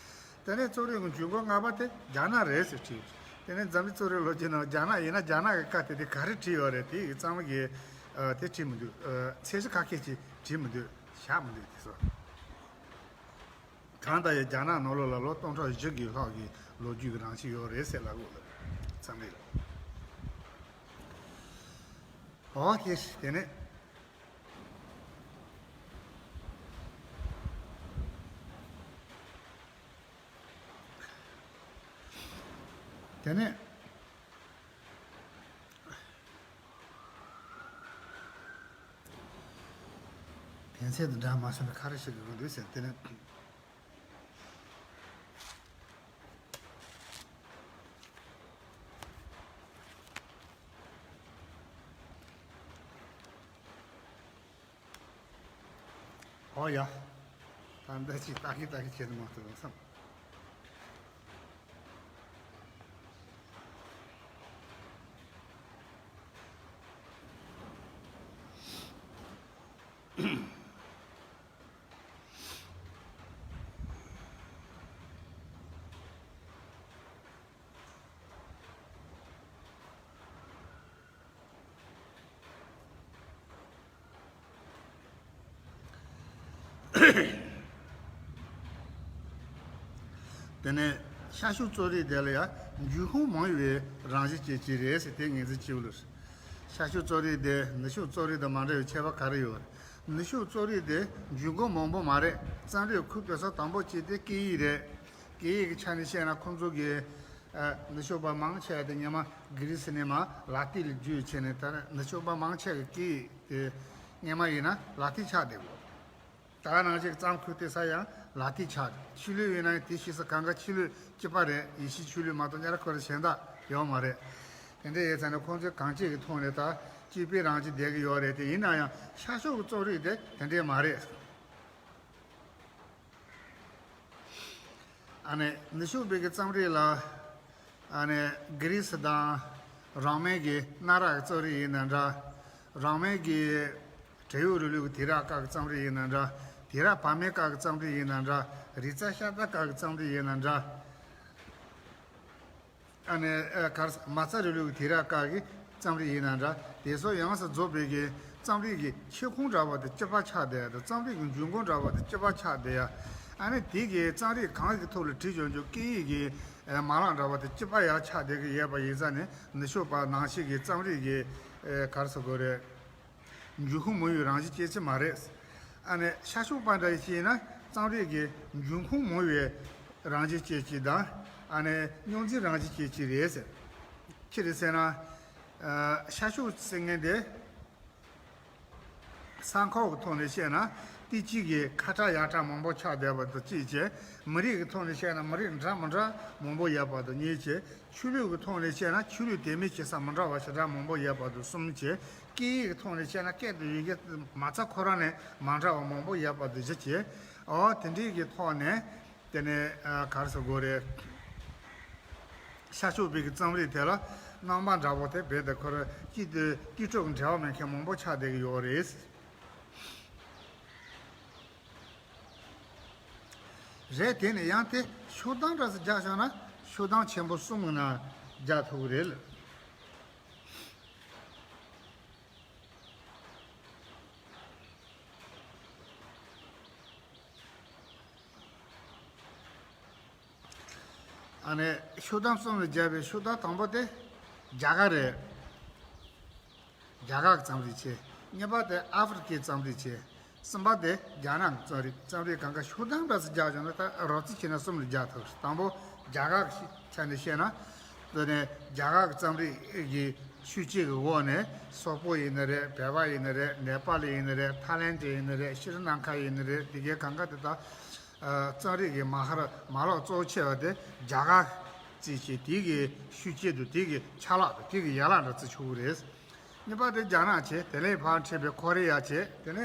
དེ་ནས་གཙང་རིས་ཀྱི་འཇུག་སྒོ་ལྔ་པ་དེ་རྒྱ་ནག་རེད་ཟེར་བྲིས། དེ་ནས་འཛམ་གླིང་གཙང་རིས་ལོ་རྒྱུས་ནང་རྒྱ་ནག་ཡིན་ན་རྒྱ་ནག་གི་བཀའ་དེ་དེ་ག་རེ་བྲིས་ཡོད་རེད། དེ་ཡི་གཙང་མ་གི་ཨ་དེ་བྲིས་མི་འདུག་ཨ་ཚད་གཞི་ཁ་སྐད་ཅིག་བྲིས་མི་འདུག་བཞག་མི་འདུག་དེ་ཚོ། གང་ལྟར་ཡང་རྒྱ་ནག་ནང་ལོགས་ལ་ལོ་སྟོང་ཕྲག་བཞི་གི་ལྷག་གི་ལོ་རྒྱུས་ཀྱི་རང་བཞིན་ཡོད་རེད་ཟེར་ལབ་དགོས་ལ། འཛམ་གླིང་ལ། ཨོ་དེ་དེ་ནས། དེ་ནས་དེ་ཚད་དུ་འདྲ་མ་སོང་ན་ག་རེ་ཞིག་དགོས་འདུག་ཟེར། དེ་ནས། ཨོ་ཡ། ད་ལྟ་ཅིག་ལྟ་གི་ལྟ་གི་བྱེད་དུ་མ་ཐུབ་བསམ། དེ་ནས་ཤར་ཕྱོགས་རྩོད་རིག་དེ་ལ་ཡང་འབྱུང་ཁུངས་མང་བའི་རང་བཞིན་ཅན་ཅིག་རེད་ཟེར་དེ་ངེས་འཛིན་བྱེད་དགོས། ཤར་ཕྱོགས་རྩོད་རིག་དེ་ནུབ་ཕྱོགས་རྩོད་རིག་དང་མ་འདྲ་བའི་ཁྱད་པར་ག་རེ་ཡོད། ནུབ་ཕྱོགས་རྩོད་རིག་དེ་འབྱུང་ཁུངས་མང་པོ་མ་རེད། རྩོམ་རིག་ཁུངས་དེ་ཚོ་དང་པོ་གཅིག་དེ་སྐད་ཡིག་རེད། སྐད་ཡིག་གི་ཆ་ནས་བཤད་ན་ཁོང་ཚོ་གི་ཨ་ནུབ་ཕྱོགས་པ་མང་ཆེ་བ་དེ་སྔོན་མ་གྷི་རི་སི་ནས་མར་ལ་ཏིན་ལ་བསྒྱུར་བྱས་ནས། ད་ནུབ་ཕྱོགས་པ་མང་ཆེ་བའི་སྐད་ཡིག་དེ་སྔོན་མ་ཡིན་ན་ལ་ཏིན་ཆགས་བསྡད་ཡོད། ད་ག་ནང་བཞིན་རྩོམ་ཁུངས་དེ་ཚོ་ཡང་ལ་ཏིན་ཆགས། ཆོས་ལུགས་ཡིན་ན་དེ་ཤེས་ས་གང་ག་ཆོས་ལུགས་གཅིག་པ་རེད། ཡེ་ཤུའི་ཆོས་ལུགས་མ་གཏོགས་ཉེ་ར་ཁོ་ར་གཞན་དག་ཡོད་མ་རེད། དེ་འདྲ་ཡིན་ཙང་ནས་ཁོང་ཚོས་གང་ཅིའི་ཐོག་ནས་ད་གཅིག་པའི་རང་བཞིན་བསྡད་ཀྱི་ཡོད་རེད། དེ་ཡིན་ན་ཡང་ཤར་ཕྱོགས་ཀྱི་རྩོམ་རིག་དེ་དེ་འདྲས་མ་རེད། ཨ་ནི་ནུབ་ཕྱོགས་པའི་གི་རྩོམ་རིག་ལ། ཨ་ནི་གྷི་རི་སི་དང་རོ་མའི་གི་གནའ་རབས་ཀྱི་རྩོམ་རིག་ཡིན་ན་འདྲ། རོ་མའི་གི་བྲན་གཡོག་རིང་ལུགས་ཀྱི་དུས་རབས་སྐབས་ཀྱི་རྩོམ་རིག་ཡིན་ན་འདྲ། དུས་རབས་བར་མའི་སྐབས་ཀྱི་རྩོམ་རིག་ཡིན་ན་འདྲ། རིག་རྩལ་ཤ་སྟག་སྐབས་ཀྱི་རྩོམ་རིག་ཡིན་ན་འདྲ། ཨ་ནི་ཨ་གར་མ་རྩ་རིང་ལུགས་ཀྱི་དུས་རབས་སྐབས་ཀྱི་རྩོམ་རིག་ཡིན་ན་འདྲ། དེ་ཚོ་ཡོངས་སུ་རྫོགས་པའི་གི་རྩོམ་རིག་གི་ཁྱོན་ཁོངས་འདྲ་བ་དེ་གཅིག་པ་ཆགས་བསྡད་ཡ་དང་། རྩོམ་རིག་གི་འབྱུང་ཁུངས་འདྲ་བ་དེ་གཅིག་པ་ཆགས་བསྡད་ཡ། ཨ་ནི་དེ་གི་རྩོམ་རིག་གང་གི་ཐོག་ལ་བྲིས་ཡོང་རྒྱུ། སྐད་ཡིག་གི་ཨ་མ་ལག་འདྲ་བ་དེ་གཅིག་པ་ཡར་ཆགས་བསྡད་ཀྱི་ཡོད་པ་ཡིན་ཙང་ནས། ནུབ་ཕྱོགས་པ་ནང་བཞིན་གྱི་རྩོམ་རིག་གི་ཨ་ག་རེ་ཟེར་དགོས་རེད། འབྱུང་ཁུངས་མང་བའི་རང་བཞིན་ཅན་ཅིག་མ་རེད། ཨ་ནི་ཤར་ཕྱོགས་པ་འདྲ་ཞིག་ཡིན་ན་རྩོམ་རིག་གི་འབྱུང་ཁུངས་མང་བའི་རང་བཞིན་ཅན་ཅིག་དང་། ཨ་ནི་རྙོག་འཛིང་རང་བཞིན་ཅན་ཅིག་རེད་ཟེར། ཅི་རེད་ཟེར་ན། ཨ་ཤར་ཕྱོགས་ཟེར་མཁན་དེ་ས་ཁོངས་ཀྱི་ཐོག་ནས་བཤད་ན་དེ་གཅིག་གི་ཁ་གྲངས་ཡ་གྲངས་མང་པོ་ཆགས་བསྡད་པ་དང་གཅིག་བྱས། མི་རིགས་ཀྱི་ཐོག་ནས་བཤད་ན་མི་རིགས་འདྲ་མི་འདྲ་མང་པོ་ཡོད་པ་དང་གཉིས་བྱས། ཆོས་ལུགས་ཀྱི་ཐོག་ནས་བཤད་ན་ཆོས་ལུགས་དད་མོས་བྱེད་ས་མི་འདྲ་བ་ཞེ་དྲག་མང་པོ་ཡོད་པ་དང་གསུམ་བྱས། སྐད་ཡིག་གི་ཐོག་ནས་བཤད་ན་སྐད་དང་ཡི་གེ་མ་རྩ་ཁོ་རང་ནས་མ་འདྲ་བ་མང་པོ་ཡོད་པ་དང་བཞི་བྱས། འོ་དེ་འདྲའི་གི་ཐོག་ནས་དེ་ནས་ཨ་ག་རེ་ཟེར་དགོས་རེད། ཤར་ཕྱོགས་པའི་གི་རྩོམ་རིག་དེ་ལ་རྣམ་པ་འདྲ་པོ་དེ་རྦད་དེ་ཁོ་རང་གཅིག་དང་དེ་ཕྱོགས་ཀྱི་འབྲེལ་བ་མེད་མཁན་མང་པོ་ཆགས་བསྡད་ཀྱི་ཡོད་རེད། རེད། དེ་ནས་ཡང་དེ་ཤོག་གྲངས་འདྲ་ཟིག་རྒྱག་བཞག་ན་ཤོག་གྲངས་ཆེན་པོ་གསུམ་གྱི་ནང་རྒྱག་ཐུབ་ཀྱི་རེད། ཨ་ནི་ཤོག་གྲངས་གསུམ་ལ་སྦྱར་བའི་ཤོག་གྲངས་དང་པོ་དེ་རྒྱ་གར་རེད། རྒྱ་གར་གྱི་རྩོམ་རིག་བྱས། གཉིས་པ་དེ་ཨ་ཧྥེ་རི་ཁའི་རྩོམ་རིག་བྱས། གསུམ་པ་དེ་རྒྱ་ནག་གི་རྩོམ་རིག་རྩོམ་རིག་གང་ག་ཤོག་གྲངས་འདྲ་ཟིག་རྒྱག་བྱུང་ན་ད་རོབ་རྩིས་བྱས་ན་གསུམ་ལ་རྒྱག་ཐུབ། དང་པོ་རྒྱ་གར་གྱི་ཆ་ནས་བཤད་ན། དེ་ནས་རྒྱ་གར་གྱི་རྩོམ་རིག་གི་ཤུགས་རྐྱེན་གྱི་འོག་ནས་སོག་པོ་ཡིན་ནི་རེད། བལ་པོ་ཡིན་ནི་རེད། ནེ་པཱལ་ཡིན་ནི་རེད། ཐའི་ལེན་ཌི་ཡིན་ནི་རེད། ཤྲི་ལང་ཀ་ཡིན་ནི་རེད། དེ་གའི་གང་ག་དེ་དག་ཨ་རྩོམ་རིག་གི་མ་ཧར་མ་ལག་གཙོ་བོ་ཆེ་བ་དེ་རྒྱ་གར་རྩིས་བྱས། དེ་གི་ཤུགས་རྐྱེན་དང་དེ་གི་ཆ་ལག་དང་དེ་གི་ཡན་ལག་འདྲ་བརྩི་ཆོག་གི་རེད། གཉིས་པ་དེ་རྒྱ་ནག་བྱས། དེ་ནས་ཕར་འཕྲད་པའི་ཁོ་རེ་ཡ་བྱས། དེ་ནས་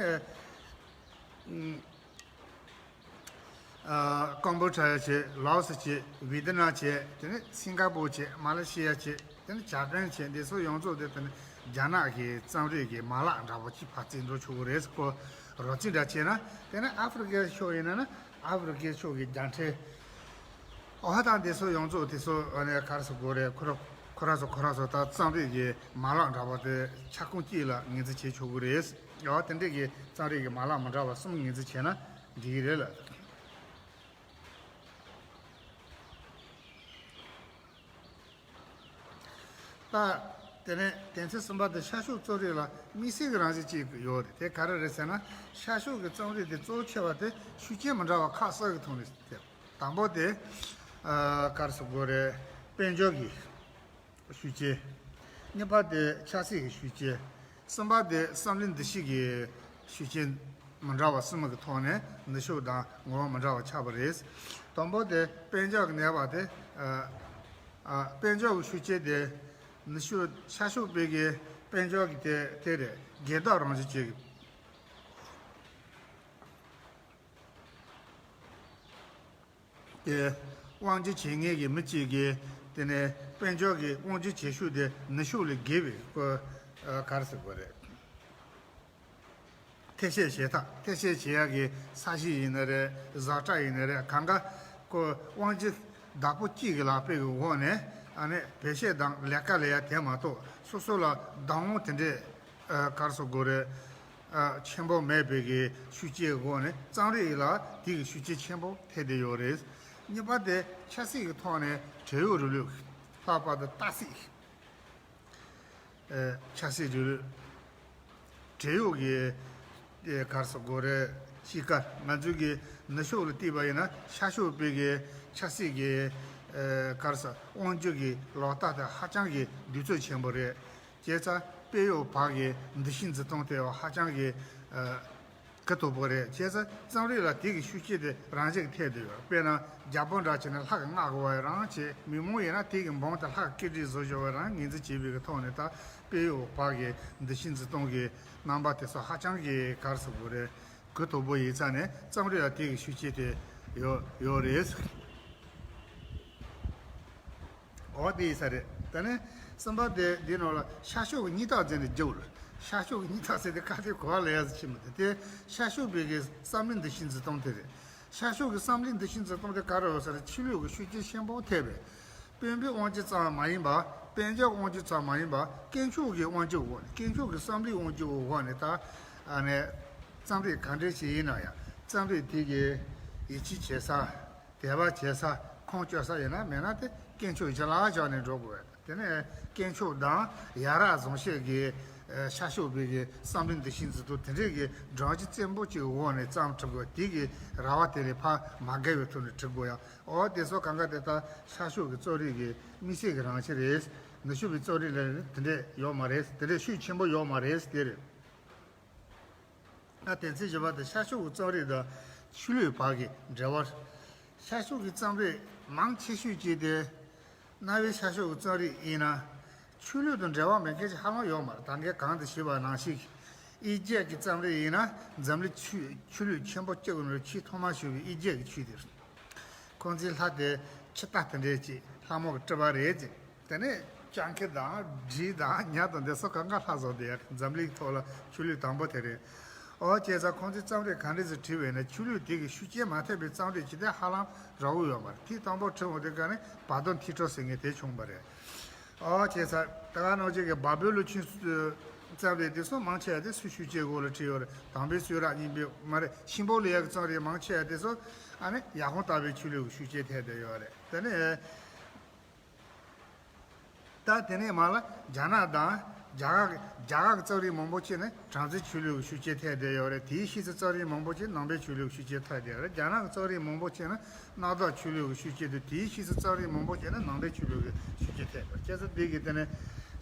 ཨ་ཀམ་བྷོ་ཌི་ཡ་བྱས། ལའོ་སི་བྱས། ཝི་ཏི་ནམ་བྱས། དེ་ནས་སིང་ག་པོར་བྱས། མ་ལེ་ཤི་ཡ་བྱས། དེ་ནས་ཇ་པན་བྱས། འདི་ཚོ་ཡོངས་རྫོགས་དེ་དེ་ནས་རྒྱ་ནག་གི་རྩོམ་རིག་གི་མ་ལག་འདྲ་པོ་ཅིག་ཕར་བརྩིས་འགྲོ་ཆོག་གི་རེད། ཁོ་རོབ་རྩིས་འདྲ་བྱས་ན། དེ་ནས་ཨ་ཧྥེ་རི་ཁའི་ཕྱོགས་ཡིན་ན་ན་ཨ་ཧྥེ་རི་ཁའི་ཕྱོགས་ཀྱི་རྒྱ་ཕྲན། ཨོ་ཧ་ད་འདི་ཚོ་ཡོངས་རྫོགས་དེ་ཚོ་ཨ་ནི་ག་རེ་ཟེར་དགོས་རེད། ཁོ་ར་ཁོ་ར་ཚོ་ཁོ་ར་ཚོ་ད་རྩོམ་རིག་གི་མ་ལག་འདྲ་པོ་དེ་ཁྱབ་ཁོངས་གཅིག་ལ་ངོས་འཛིན་བྱེད་ཆོག་གི་རེད། ཨོ་དེ་འདྲས་ཀྱི་རྩོམ་རིག་གི་མ་ལག་མི་འདྲ་བ་གསུམ་ངོས་འཛིན་བྱས་ན་འགྲིག་གི་རེད་ལ། ད་དེ་ནས་དོན་ཚན་གསུམ་པ་དེ་ཤར་ཕྱོགས་རྩོམ་རིག་ལ་དམིགས་བསལ་གྱི་རང་བཞིན་གཅིག་ཡོད་རེད། དེ་ག་རེ་རེད་ཟེར་ན། ཤར་ཕྱོགས་ཀྱི་རྩོམ་རིག་དེ་གཙོ་ཆེ་བ་དེ་ཤུགས་རྐྱེན་མི་འདྲ་བ་ཁག་གསུམ་གྱི་ཐོག་ནས་དེ། དང་པོ་དེ་ཨ་ག་རེ་ཟེར་དགོས་རེད། དཔལ་འབྱོར་གྱི་ཤུགས་རྐྱེན། གཉིས་པ་དེ་ཆབ་སྲིད་ཀྱི་ཤུགས་རྐྱེན། གསུམ་པ་དེ་བསམ་བློའི་འདུ་ཤེས་ཀྱི་ཤུགས་རྐྱེན་མི་འདྲ་བ་གསུམ་གྱི་ཐོག་ནས་ནུབ་ཕྱོགས་དང་ངོ་བོ་མི་འདྲ་བ་ཆགས་པ་རེད། དང་པོ་དེ་དཔལ་འབྱོར་གྱི་གནས་བབ་དེ། ཨ་ཨ་དཔལ་འབྱོར་གྱི་ཤུགས་རྐྱེན་དེ་ནུབ་ཕྱོགས་ཤར་ཕྱོགས་པའི་གི་དཔལ་འབྱོར་གྱི་དེ་དེ་རེད། སྒེར་བདག་རང་བཞིན་ཅན་གྱི། དེ་དབང་སྒྱུར་བྱེད་མཁན་གྱི་མི་གཅིག་གིས་དེ་ནས་དཔལ་འབྱོར་གྱི་དབང་སྒྱུར་བྱེད་ཤུགས་དེ་ནུབ་ཕྱོགས་ལས་བརྒལ་བའི་སྐོར་ག་རེ་ཟེར་དགོས་རེད། ཐེ་བྱེད་བྱེད་ཐབས་ཐེ་བྱེད་བྱེད་ཡག་གི་ས་གཞི་ཡིན་ན་རེད། བཟོ་གྲྭ་ཡིན་ན་རེད། གང་ག་ཁོ་དབང་སྒྱུར་བདག་པོ་གཅིག་གི་ལག་པའི་གི་འོག་ནས་ཨ་ནི་བེད་སྤྱོད་དང་ལས་ཀ་ལས་ཡ་དེ་མ་གཏོགས་སོ་སོ་ལ་བདག་དབང་དེ་འདྲས་ཨ་ག་རེ་ཟེར་དགོས་རེད། ཨ་ཆེན་པོ་མེད་པའི་གི་ཤུགས་རྐྱེན་འོག་ནས་རྩོམ་རིག་ལ་དེ་གི་ཤུགས་རྐྱེན་ཆེན་པོ་ཐེབས་བསྡད་ཡོད་རེད། གཉིས་པ་དེ་ཆབ་སྲིད་ཀྱི་ཐོག་ནས་བྲན་གཡོག་རིང་ལུགས། ལྷག་པར་དུ་སྟག་གཟིག་ཨ་ཆབ་སྲིད་རིང་ལུགས། བྲན་གཡོག་གི་ཨེ་ག་རེ་ཟེར་དགོས་རེད། གཤིས་ཀ་ང་ཚོའི་གི་ནུབ་ཕྱོགས་ལ་བལྟས་པ་ཡིན་ན་ཤར་ཕྱོགས་པའི་གི་ཆབ་སྲིད་ཀྱི་ཨེ་ག་རེ་ཟེར་དབང་སྒྱུར་གྱི་ལག་རྟགས་དེ་ཧ་ཅང་གི་དུས་ཚོད་ཆེན་པོ་རེད། བྱས་ཙང་དཔལ་གཡོག་བར་གྱི་འདུ་ཤེས་འཛིན་སྟངས་དེ་ཧ་ཅང་གི་ཨེ་གུ་དོག་པོ་རེད། བྱས་ཙང་རྩོམ་རིག་ལ་དེ་གི་ཤུགས་རྐྱེན་དེ་རང་བཞིན་གྱིས་ཐེབས་བསྡད་ཡོད། དཔེར་ན་རྒྱལ་པོ་འདྲ་བྱས་ན་ལྷ་གིས་མངགས་དགོས་པ་རང་བྱས། མི་མང་ཡིན་ན་དེ་གི་འབངས་དེ་ལྷ་གིས་སྐད་འབོད་བཟོ་བཞག་པ་རང་ངོས་འཛིན་བྱས་པའི་གི་ཐོག་ནས་ད་དཔལ་གཡོག་བར་གྱི་འདུ་ཤེས་འཛིན་སྟངས་ཀྱི་རྣམ་པ་དེ་ཚོ་ཧ་ཅང་གི་ག་རེ་ཟེར་དགོས་རེད། གུ་དོག་པོ་ཡིན་ཙང་ནས་རྩོམ་རིག་ལ་དེ་གི་ཤུགས་རྐྱེན་དེ་ཡོད་ཡོད་རེད། འོ་དེ་ཡིན་ས་རེད། དེ་ནས་གསུམ་པ་དེ་འདི་ནང་ལ་ཤར་ཕྱོགས་ཀྱི་སྙིང་སྟོབས་ཟེར་ནས་བརྗོད། ཤར་ཕྱོགས་ཀྱི་སྙིང་སྟོབས་ཟེར་དེ་ག་དེ་གོ་བ་ལེན་ཡག་ཅིག་མི་འདུག་དེ་ཤར་ཕྱོགས་པའི་གི་བསམ་བློའི་འདུ་ཤེས་འཛིན་སྟངས་དེ་རེད། ཤར་ཕྱོགས་ཀྱི་བསམ་བློའི་འདུ་ཤེས་འཛིན་སྟངས་དེ་ག་རེ་རེད་ཟེར་ན་ཆོས་ལུགས་ཀྱི་ཤུགས་རྐྱེན་ཆེན་པོ་ཐེབས་པས། དཔོན་པོའི་དབང་སྒྱུར་ཙམ་མ་ཡིན་པར་དཔལ་འབྱོར་དབང་སྒྱུར་ཙམ་མ་ཡིན་པར་དཀོན་མཆོག་གི་དབང་སྒྱུར་འོག་ནས་དཀོན་མཆོག་གི་བསམ་བློའི་དབང་སྒྱུར་འོག་ནས་ད་ཨ་ནས་རྩོམ་རིག་ག་འདྲ་ཞིག་ཡིན་ན་ཡང་རྩོམ་རིག་དེ་གི་ཡིད་ཆེས་བྱེད་ས། དད་པ་བྱེད་ས། ཁུངས་བཅོལ་ས་ཡིན་ན་མེད་ན་དེ་དཀོན་མཆོག་གཞི་ལ་བཞག་ནས་འགྲོ་དགོས། དེ་ནས་དཀོན་མཆོག་དང་ཡ་རབས་བཟང་སྤྱོད་ཀྱི་ཨ་ཤར་ཕྱོགས་པའི་གི་བསམ་བློའི་འདུ་ཤེས་འཛིན་སྟངས་དེ་འདྲའི་གི་སྒྲོམ་གཞི་བཙན་པོ་ཅིག་འོག་ནས་བརྩམས་ཁྲིད་དགོས། དེ་གི་ར་བ་དེ་ལས་ཕར་མ་བརྒལ་བའི་ཐོག་ནས་ཁྲིད་དགོས་ཡ། འོ་དེ་ཚོ་གང་ག་དེ་ད་ཤར་ཕྱོགས་ཀྱི་རྩོམ་རིག་གི་དམིགས་བསལ་གྱི་རང་བཞིན་རེད། ནུབ་ཕྱོགས་པའི་རྩོམ་རིག་ལ་དེ་འདྲས་ཡོད་མ་རེད། དེ་འདྲས་ཤུགས་ཆེན་པོ་ཡོད་མ་རེད་དེ་རེད། ཨ་དེ་ཚེ་བཞི་པ་དེ་ཤར་ཕྱོགས་ཀྱི་རྩོམ་རིག་དང་ཆོས་ལུགས་བར་གྱི་འབྲེལ་བ། ཤར་ཕྱོགས་ཀྱི་རྩོམ་རིག་མང་ཆེ་ཤོས་ཀྱིས་དེ་གནའ་བོའི་ཤར་ཕྱོགས་ཀྱི་རྩོམ་རིག་ཡིན་ན་ཆོས་ལུགས་དང་འབྲེལ་བ་མེད་མཁན་ཞིག་ཧ་ལམ་ཡོད་མ་རེད། ད་གིན་གོང་དུ་ཞུས་པ་ནང་བཞིན་ཨི་ཇིབ་ཀྱི་རྩོམ་རིག་ཡིན་ན་འཛམ་གླིང་ཆོས་ཆོས་ལུགས་ཆེན་པོ་བཅུ་གི་ནང་ཆེས་ཐོག་མར་བྱུང་བའི་ཨི་ཇིབ་ཀྱི་ཆོས་དེ་རེད། ཁོང་ཚོའི་ལྷ་དེ་ཁྱི་རྟ་དེ་འདྲས་ཀྱི་ལྷ་མོ་གི་སྤྲུལ་པ་རེད་ཅེས། དེ་ནས་སྤྱང་ཀི་དང་འབྲི་དང་ཉ་དང་དེ་ཚོ་གང་ག་ལྷ་བཟོ་བསྡད་ཡ་རེད། འཛམ་གླིང་ཐོག་ལ་ཆོས་ལུགས་དང་པོ་དེ་རེད། ཨོ་བྱས་ཙང་ཁོང་ཚོས་རྩོམ་རིག་ག་འདྲས་སུ་བྲིས་པ་ཡིན་ན་ཆོས་ལུགས་དེ་གི་ཤུགས་རྐྱེན་མ་ཐེབས་པའི་རྩོམ་རིག་ཅིག་དེ་ཧ་ལམ་རག་གི་ཡོད་མ་རེད། དེའི་དང་པོ་བྲིས་འོང་དུས་ག་ནས་བར་དོ་མཐིལ་སྐྱོགས་ཟེར་མཁན་དེ་བྱུང་བ་རེད། ཨོ་བྱས་ཙང་ད་ག་ནང་བཞིན་གྱི་བ་བུ་ལོན་ཆོས་རྩོམ་རིག་དེ་ཚོ་མང་ཆེ་བ་དེ་སུའི་ཤུགས་རྐྱེན་འོག་ལ་བྲིས་ཡོད་རེད། དམ་པའི་གསུང་རབ་སྙིང་པོ་མ་རེད། ཤིང་ཕོ་ལི་ཡ་གི་རྩོམ་རིག་མང་ཆེ་བ་དེ་ཚོ་ཨ་ནི་ཡར་ཁང་དར་བའི་ཆོས་ལུགས་ཀྱི་ཤུགས་རྐྱེན་ཐེབས་བསྡད་ཡོད་རེད། དེ་ནས། ད་དེ་ནས་མར་ལ་རྒྱ་ནག་དང་རྒྱ་གར་རྒྱ་གར་གྱི་རྩོམ་རིག་མང་པོ་ཅིག་ནི་བྲམ་ཟེའི་ཆོས་ལུགས་ཀྱི་ཤུགས་རྐྱེན་ཐེབས་བསྡད་ཡོད་རེད། དེའི་ཕྱིས་སུ་རྩོམ་རིག་མང་པོ་ཅིག་ནང་པའི་ཆོས་ལུགས་ཀྱི་ཤུགས་རྐྱེན་ཐེབས་བསྡད་ཡོད་རེད། རྒྱ་ནག་གི་རྩོམ་རིག་མང་པོ་ཅིག་ནི་གནའ་བདག་ཆོས་ལུགས་ཀྱི་ཤུགས་རྐྱེན་དང་དེའི་ཕྱིས་སུ་རྩོམ་རིག་མང་པོ་ཅིག་ནི་ནང་པའི་ཆོས་ལུགས་ཀྱི་ཤུགས་རྐྱེན་ཐེབས་ཡོད་རེད། བྱས་ཙང་དེ་གི་དེ་ནས་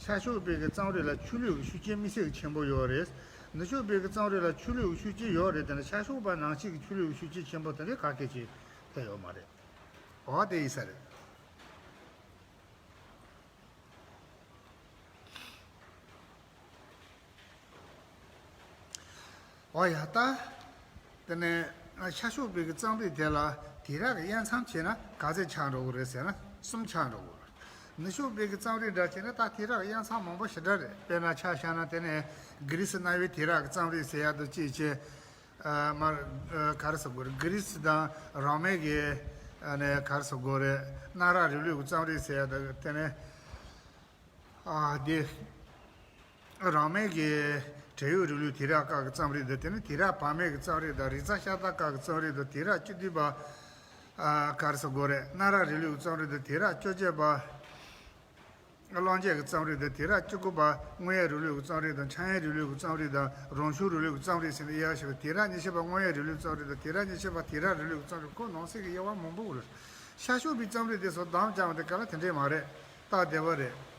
ཤར་ཕྱོགས་པའི་གི་རྩོམ་རིག་ལ་ཆོས་ལུགས་ཀྱི་ཤུགས་རྐྱེན་དམིགས་བསལ་གྱི་ཆེན་པོ་ཡོད་རེད། ནུབ་ཕྱོགས་པའི་གི་རྩོམ་རིག་ལ་ཆོས་ལུགས་ཀྱི་ཤུགས་རྐྱེན་ཡོད་རེད། དེ་ནས་ཤར་ཕྱོགས་པ་ནང་བཞིན་གྱི་ཆོས་ལུགས་ཀྱི་ཤུགས་རྐྱེན་ཆེན་པོ་དེ་འདྲའི་ག་གེ་ཅིག་ཐེབས་ཡོད་མ་རེད། འོ་དེ་ཡིན་ས་རེད། འོ་ཡ་ད། དེ་ནས་ཤར་ཕྱོགས་པའི་གི་རྩོམ་རིག་དེ་ལ་དུས་རབས་ཀྱི་དབྱེ་མཚམས་བྱས་ན་ག་ཚད་ཆགས་འགྲོ་གི་རེད་ཟེར་ན་གསུམ་ཆགས་འགྲོ་གི་རེད། ནུབ་ཕྱོགས་པའི་གི་རྩོམ་རིག་འདྲ་བྱས་ན་ད་དུས་རབས་ཀྱི་དབྱེ་མཚམས་མང་པོ་ཞེ་དྲག་རེད། དཔེར་ན་ཆ་བཞག་ན་དེ་ནས་གྷི་རི་སི་གནའ་བོའི་དུས་རབས་ཀྱི་རྩོམ་རིག་ཟེར་ཡག་དང་གཅིག་བྱས། ཨ་མར་ཨ་ག་རེ་ཟེར་དགོས་རེད། གྷི་རི་སི་དང་རོ་མའི་གི་ཨ་ནས་ག་རེ་ཟེར་དགོས་རེད། གནའ་རབས་རིང་ལུགས་ཀྱི་རྩོམ་རིག་ཟེར་ཡག་དང་དེ་ནས། ཨ་དེ། རང་མེད་ཀྱི་བྲན་གཡོག་རིང་ལུགས་དུས་རབས་སྐབས་ཀྱི་རྩོམ་རིག་དང་དེ་ནི་དུས་རབས་བར་མའི་གི་རྩོམ་རིག་དང་རིག་གསར་ཤ་སྟག་སྐབས་ཀྱི་རྩོམ་རིག་དང་དུས་རབས་བཅུ་བདུན་པ། ཨ་ག་རེ་ཟེར་དགོས་རེད། གནའ་རབས་རིང་ལུགས་ཀྱི་རྩོམ་རིག་དང་དུས་རབས་བཅོ་བརྒྱད་པ། གླང་རྒྱལ་གྱི་རྩོམ་རིག་དང་དུས་རབས་བཅུ་དགུ་པ་སྔོན་ཡབ་རིང་ལུགས་ཀྱི་རྩོམ་རིག་དང་འཆང་ཡབ་རིང་ལུགས་ཀྱི་རྩོམ་རིག་དང་རང་བྱུང་རིང་ལུགས་ཀྱི་རྩོམ་རིག་ཟེར་ནས་དབྱེ་བ་ཕྱེ་བ། དུས་རབས་ཉི་ཤུ་པ་སྔོན་ཡབ་རིང་ལུགས་ཀྱི་རྩོམ་རིག་དང་དུས་རབས་ཉི་ཤུ་པ་དུས་རབས་རིང་ལུགས་ཀྱི་རྩོམ་རིག་ཁོ་ནང་གསེས་ཀྱི་དབྱེ་བ་མང་པོ་ཡོད་རེད། ཤར་ཕྱོགས་པའི་རྩོམ་རིག་དེ་ཚོ་བདམས་བྱས་པ་དེ་ག་ལ་དེ་འདྲས་མ་རེད། སྟབས་བདེ་བ་རེད།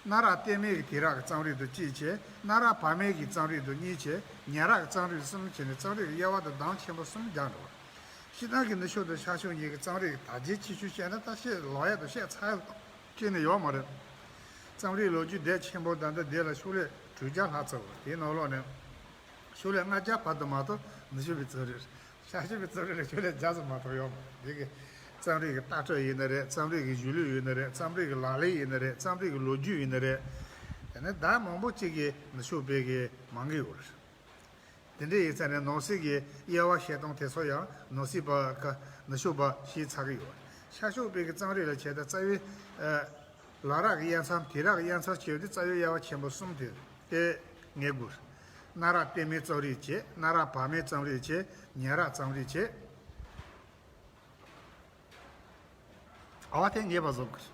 གནའ་རབས་རྟེན་མའི་གི་དུས་རབས་ཀྱི་རྩོམ་རིག་དང་གཅིག་བྱས། གནའ་རབས་བར་མའི་གི་རྩོམ་རིག་དང་གཉིས་བྱས། ཉེ་རབས་ཀྱི་རྩོམ་རིག་གསུམ་བྱས་ནས་རྩོམ་རིག་གི་དབྱེ་བ་དང་བདམས་ཆེན་པོ་གསུམ་རྒྱག་འགྲོ་བ། སྤྱིར་བཏང་གི་ནུབ་ཕྱོགས་དང་ཤར་ཕྱོགས་གཉིས་ཀྱི་རྩོམ་རིག་གི་དར་རྒྱས་ཆེ་ཤོས་བཤད་ན་ད་བཤད་ལོག་ཡ་དང་བཤད་ཚར་ཡ་གཅིག་ནས་ཡོད་མ་རེད། རྩོམ་རིག་ལོ་རྒྱུས་དེབ་ཆེན་པོ་ད་ལྟ་འདི་ལ་ཤོག་ལྷེ་དྲུག་བརྒྱ་ལྷག་ཙམ་ཡོད། དེའི་ནང་ལོགས་ནས་ཤོག་ལྷེ་ལྔ་བརྒྱ་བར་དུ་མ་གཏོགས་ནུབ་ཕྱོགས་པའི་རྩོམ་རིག་རེད། ཤར་ཕྱོགས་པའི་རྩོམ་རིག་ལ་ཤོག་ལྷེ་བརྒྱ་ཙམ་མ་གཏོགས་ཡོད་མ་རེད། འདི་གི་ རྩོམ་རིག་གི་ལྟ་གྲུབ་ཡིན་ནི་རེད། རྩོམ་རིག་གི་གཞུང་ལུགས་ཡིན་ནི་རེད། རྩོམ་རིག་གི་ལག་ལེན་ཡིན་ནི་རེད། རྩོམ་རིག་གི་ལོ་རྒྱུས་ཡིན་ནི་རེད། དེ་ནས་ད་མང་པོ་ཅིག་གིས་ནུབ་ཕྱོགས་པའི་གི་མང་གི་ཡོད་རེད། དེ་འདྲ་ཡིན་ཙང་ནས་ནང་གསེས་ཀྱི་དབྱེ་བ་བཤད་སྟངས་དེ་ཚོ་ཡང་ནང་གསེས་པ་ཀ་ནུབ་ཕྱོགས་པ་ཤེས་ཚར་གི་ཡོད། ཤར་ཕྱོགས་པའི་གི་རྩོམ་རིག་ལ་བྱས་ད་རྩ་བའི་ལ་རག་གི་དབྱེ་མཚམས། དེ་རག་གི་དབྱེ་མཚམས་ཕྱེ་བ་དེ་རྩ་བའི་དབྱེ་བ་ཆེན་པོ་གསུམ་དེ་དེ་ངེས་དགོས། གནའ་རབས་གཏེར་མའི་རྩོམ་རིག་བྱས། གནའ་རབས་བར་མའི་རྩོམ་རིག་བྱས། ཉེ་རབས་རྩོམ་རིག་བྱས། ཨ་བ་དེ་ངེས་པ་བཟོ་དགོས།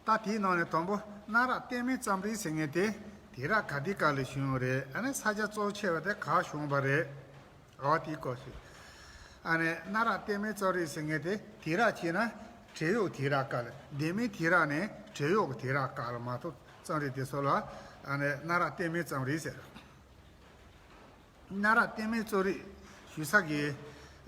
ད་དེའི་ནང་ནས་དང་པོ་གནའ་རབས་གཏེར་མའི་རྩོམ་རིག་ཟེར་མཁན་དེ་དུས་རབས་ག་དུས་སྐབས་ལ་བྱུང་ཡོད་རེད། ཨ་ནི་ས་ཆ་གཙོ་ཆེ་བ་དེ་ག་བྱུང་བ་རེད། ཨ་བ་དེའི་སྐོར་ཞིག་ཨ་ནི་གནའ་རབས་གཏེར་མའི་རྩོམ་རིག་ཟེར་མཁན་དེ་དུས་རབས་བྱས་ན་བྲན་གཡོག་དུས་རབས་སྐབས་ལ། ལྡེ་མིག་དུས་རབས་ནས་བྲན་གཡོག་གི་དུས་རབས་སྐབས་ལ་མ་གཏོགས་རྩོམ་རིག་དེ་ཚོ་ལ་ཨ་ནི་གནའ་རབས་གཏེར་མའི་རྩོམ་རིག་ཟེར། གནའ་རབས་གཏེར་མའི་རྩོམ་རིག་ཞུ་ས་གི་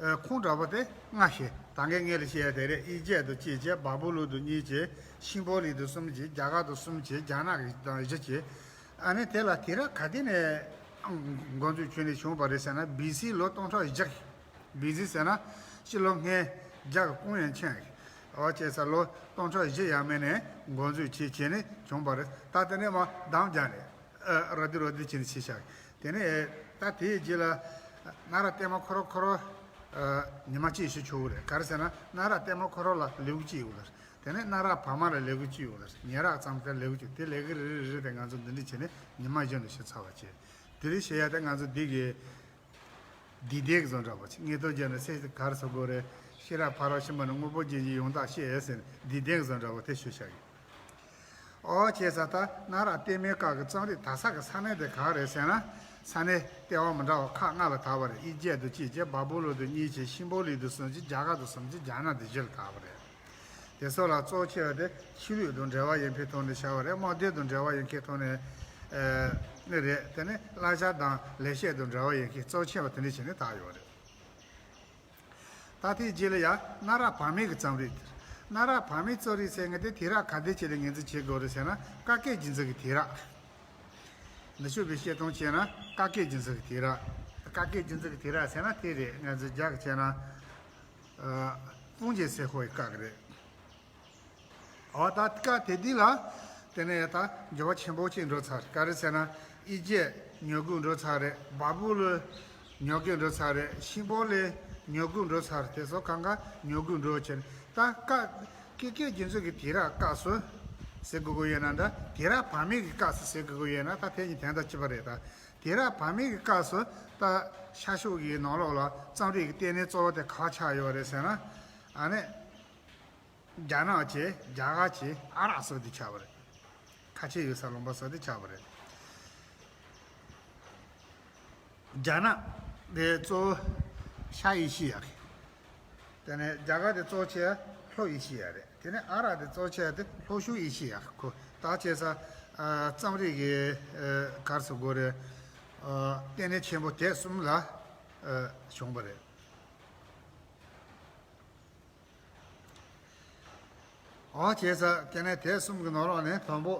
ཨ་ཁུངས་འདྲ་པོ་དེ་ལྔ་བཤད། ད་གིན་ངས་ལ་བཤད་ཡ་དེ་རེད། ཨི་ཇེབ་ཏུ་གཅིག་བྱས། བ་བུ་ལུན་དུ་གཉིས་བྱས། ཤིང་པོ་ལི་དུ་གསུམ་བྱས། རྒྱ་གར་དུ་གསུམ་བྱས། རྒྱ་ནག་གི་དང་བཞི་བྱས། ཨ་ནི་དེ་ལ་དུས་རབས་ག་དུས་ནས་འགོ་འཛུགས་བྱས་ནས་བྱུང་བ་རེད་ཟེར་ན། བི་སི་ལོ་སྟོང་ཕྲག་བཞི། བི་སི་ཟེར་ན་སྤྱི་ལོ་སྔོན་རྒྱ་གི་ཀུང་ཡོན་ཆིང་གི་འོ་བྱས་ས་ལོ་སྟོང་ཕྲག་བཞི་ཡས་མས་ནས་འགོ་འཛུགས་བྱས་བྱས་ནས་བྱུང་བ་རེད། ད་དེ་ནས་མར་འདམ་རྒྱག་ནས། ཨ་རོ་དི་རོ་དི་བྱས་ནས་ཕྱིན་ཤག་དེ་ནས་ད་དེའི་རྗེས་ལ་གནའ་རབས་གཏེར་མ་ཁོ་རང་ཁོ་རང་ཨ་ཉི་མ་གཅིག་ཞུ་ཆོག་གི་རེད། ག་རེ་ཟེར་ན་གནའ་རབས་གཏེར་མ་ཁོ་རང་ལ་ལེའུ་གཅིག་ཡོད་རེད། དེ་ནས་གནའ་རབས་བར་མ་ལ་ལེའུ་གཅིག་ཡོད་རེད། ཉེ་རབས་ཙམ་དེ་ལེའུ་གཅིག་དེ་ལས་ཀ་རེ་རེ་རེ་དེ་ང་ཚོ་འདི་འདྲ་བྱས་ནས་ཉི་མ་གཞན་དུ་ཞུ་ཚར་བ་བྱས། དེ་རིང་བཤད་ཡ་དེ་ང་ཚོ་འདི་གི་འདི་ལྡན་བཟོ་འདྲ་པོ་ཅིག་སྔས་མཐོ་རྒྱལ་ནས་སེ་གར་སོ་སྒོ་རེ། ཤེས་རབ་ཕ་རོལ་ཕྱིན་པ་ནི་དངོས་པོ་ཅན་གྱི་ཡང་དག་བཤད་ཟེར་ནས་འདི་ལྡན་བཟོ་འདྲ་པོ་དེ་ཞུ་བྱ་ཡིན། ཨོ་བྱས་ས་ད་གནའ་རབས་གཏེར་མའི་སྐབས་ཀྱི་རྩོམ་རིག་དར་ས་གི་ས་གནས་དེ་ག་རེད་ཟེར་ན། ས་གནས་ལྟེ་བ་མི་འདྲ་བ་ཁག་ལྔ་ལ་དར་བ་རེད། ཨི་ཇེབ་ཏུ་གཅིག་བྱས། བ་བུ་ལུན་དུ་གཉིས་བྱས། ཤིང་པོ་ལི་དུ་གསུམ་བྱས། རྒྱ་གར་དུ་གསུམ་བྱས། རྒྱ་ནག་དུ་བཞི་ལ་དར་བ་རེད། དེ་ཚོ་ལ་གཙོ་ཆེ་བ་དེ་ཆོས་ལུགས་དང་འབྲེལ་བ་ཡོད་མཁན་ཐོག་ནས་བྱ་བ་རེད། དམག་དོན་དང་འབྲེལ་བ་ཡོད་མཁན་ཐོག་ནས་ཨ་ནི་རེད། དེ་ནས་གླ་ཆ་དང་ལེགས་བཤད་དང་འབྲེལ་བ་ཡོད་མཁན་གཙོ་ཆེ་བ་དེ་འདྲ་བྱས་ནས་དར་ཡོད་རེད། ད་དེའི་རྗེས་ལ་ཡང་གནའ་རབས་བར་མའི་གི་རྩོམ་རིག་དེ། གནའ་རབས་བར་མའི་རྩོམ་རིག་ཟེར་མཁན་དེ་དུས་རབས་ག་དུས་ཅིག་ལ་ངོས་འཛིན་བྱེད་དགོས་རེད་ཟེར་ན། བཀའ་བརྒྱུད་རྒྱུད་འཛིན་གྱི་དུས་རབས། ནུབ་ཕྱོགས་པའི་བཤད་སྟངས་བྱས་ན་བཀའ་བརྒྱུད་རྒྱུད་འཛིན་གྱི་དུས་རབས། བཀའ་བརྒྱུད་རྒྱུད་འཛིན་གྱི་དུས་རབས་ཟེར་ན་དེ་རེད། ང་ཚོ་རྒྱ་གི་བྱས་ན། ཨ་ཧྥུང་ཅན་སྲས་ཧོ་ཡི་སྐབས་ཀྱི་རེད། འོ་ད་སྐབས་དེ་དུས་ལ་དེ་ནས་ད་འགྱུར་བ་ཆེན་པོ་ཅིག་འགྲོ་ཚར། ག་རེ་ཟེར་ན་ཨི་ཇེབ་ཉོ་སྒོ་འགྲོ་ཚར་རེད། བ་བུ་ལུན་ཉོ་སྒོ་འགྲོ་ཚར་རེད། ཤིང་པོ་ལི་ཉོ་སྒོ་འགྲོ་ཚར། དེ་ཚོ་གང་ག་ཉོ་སྒོ་འགྲོ་བྱས། ད་སྐབས་བཀའ་བརྒྱུད་རྒྱུད་འཛིན་གྱི་དུས་རབས་སྐབས་སུ་ཟེར་དགོས་ཀྱི་ཡོད་ན་འདྲ། དུས་རབས་བར་མའི་གི་སྐབས་སུ་ཟེར་དགོས་ཀྱི་ཡོད་ན། ད་དེ་གཉིས་དོན་དག་གཅིག་པ་རེད། ད་དུས་རབས་བར་མའི་གི་སྐབས་སུ་ད་ཤར་ཕྱོགས་ཀྱི་ནང་ལོགས་ལ་རྩོམ་རིག་གི་ལྟེ་གནས་གཙོ་བོ་དེ་ག་པར་ཆགས་ཡོད་རེད་ཟེར་ན། ཨ་ནི་རྒྱ་ནག་བྱས། རྒྱ་གར་བྱས། ཨ་རག་སོགས་དེ་ཆགས་པ་རེད། ཁ་ཆེ་ཡོད་ས་ལུང་པ་སོགས་དེ་ཆགས་པ་རེད། རྒྱ་ནག་དེ་གཙོ་བོ་ཤར་ཨེ་ཤི་ཡ་རེད། དེ་ནས་རྒྱ་གར་དེ་གཙོ་ཆེ་ལྷོ་ཨེ་ཤི་ཡ་རེད། དེ་ནས་ཨ་རག་དེ་གཙོ་ཆེ་དེ་ལྷོ་ཕྱོགས་ཨེ་ཤི་ཡ། ཁོ་ད་བྱས་ས་ཨ་རྩོམ་རིག་གི་ཨ་གར་སོ་སྒོ་རེད། ཨ་ལྟེ་གནས་ཆེན་པོ་དེ་གསུམ་ལ་ཨ་བྱུང་བ་རེད། འོ་བྱས་ས་དེ་ནས་དེ་གསུམ་གྱི་ནང་ལོགས་ནས་དང་པོ།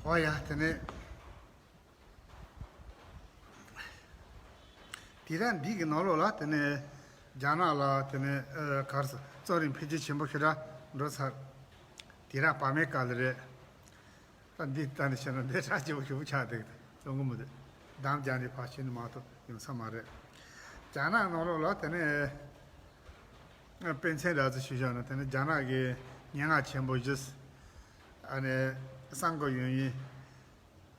ཨོ་ཡ། དེ་ནས་དེ་དང་འདི་གི་ནང་ལོགས་ལ་དེ་ནས་རྒྱ་ནག་ལ་དེ་ནས་ཨ་གར་སོ་རྩོམ་རིག་འཕེལ་རྒྱས་ཆེན་པོ་ཞེ་དྲག་འགྲོ་ཚར། དུས་རབས་བར་མའི་སྐབས་ལ་རེད། ད་འདི་ལྟ་ནས་བཤད་ན་འདི་ཧྲ་ལྕི་པོ་ཞེ་པོ་ཆགས་འདུག་ལོང་གི་མི་འདུག་དམ་བཅའ་འདི་ཕར་ཕྱིན་ནས་མ་གཏོགས་ཡོང་ས་མ་རེད། རྒྱ་ནག་ནང་ལོགས་ལ་དེ་ནས་དཔེ་མཚོན་འདྲ་ཚོ་ཞུ་བཞག་ན། དེ་ནས་རྒྱ་ནག་གི་སྙན་ངག་ཆེན་པོ་བཞི། ཨ་ནི་བསམ་ཁོ་ཡོན་ཡིན།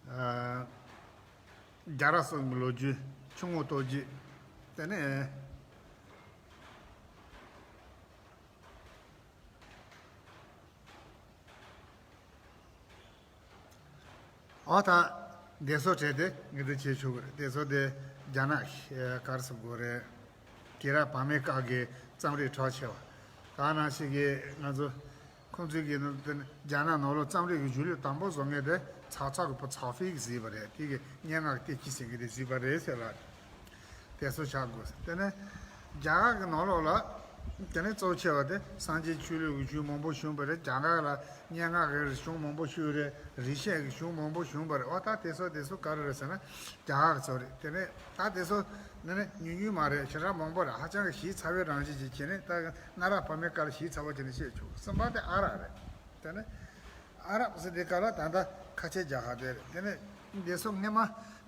ཨ་ རྒྱ་ར་གསུམ་གྱི་ལོ་རྒྱུས། ཆུ་ངོགས་རྟོགས་བརྗོད། དེ་ནས། ཨོ་ད། དེ་ཚོ་བྲལ་ཏེ་ངས་འདི་བྱེད་ཆོག་གི་རེད། དེ་ཚོ་དེ་རྒྱ་ནག་གི་ག་རེ་ཟེར་དགོས་རེད། དུས་རབས་བར་མའི་སྐབས་ཀྱི་རྩོམ་རིག་གྲགས་ཆེ་བ། ད་ནང་བཞིན་གྱི་ང་ཚོ་ཁོང་ཚོའི་གི་ནང་དེ་ནི་རྒྱ་ནག་ནང་ལོགས་རྩོམ་རིག་གི་གཞུང་ལུགས་དང་པོ་བཟོ་མཁན་དེ་ཚའོ་ཚའོ་གི་བུ་ཚའོ་ཧྥེ་གིས་བཟོས་པ་རེད། དེ་གི་སྙན་ངག་བསྟན་བཅོས་ཟེར་མཁན་དེ་བཟོས་པ་རེད་ཟེར་ལ། དེ་ཚོ་ཆགས་དགོས། དེ་ནས་རྒྱ་གར་གྱི་ནང་ལོགས་ལ་དེ་ནས་གཙོ་ཆེ་བ་དེ་སངས་རྒྱས་ཆོས་ལུགས་ཀྱི་གཞུང་མང་པོ་བྱུང་བ་རེད། རྒྱ་གར་ལ་སྙན་ངག་གི་གཞུང་མང་པོ་བྱུང་རེད། རིག་གཞུང་གི་གཞུང་མང་པོ་བྱུང་བ་རེད། འོ་ད་དེ་ཚོ་དེ་ཚོ་ག་རེ་རེད་ཟེར་ན་རྒྱ་གར་གྱི་ཚོ་རེད། དེ་ནས་ད་དེ་ཚོ་ནི་ནི་ཉུང་ཉུང་མ་རེད། ཞེ་དྲག་མང་པོ་རེད། ཧ་ཅང་གི་ཞིབ་ཚགས་པའི་རང་བཞིན་ཅིག་བྱས་ནས་ད་གནའ་རབས་བར་མའི་སྐབས་ལ་ཞིབ་ཚགས་པོ་བྱས་ནས་བཤད་ཆོག་གསུམ་པ་དེ་ཨ་རག་རེད། དེ་ནས་ཨ་རག་ཟེར་དེ་ག་ལ་ད་ལྟ་ཁ་ཆེ་རྒྱལ་ཁབ་དེ་རེད། དེ་ནས་འདི་ཚོ་སྔས་མ་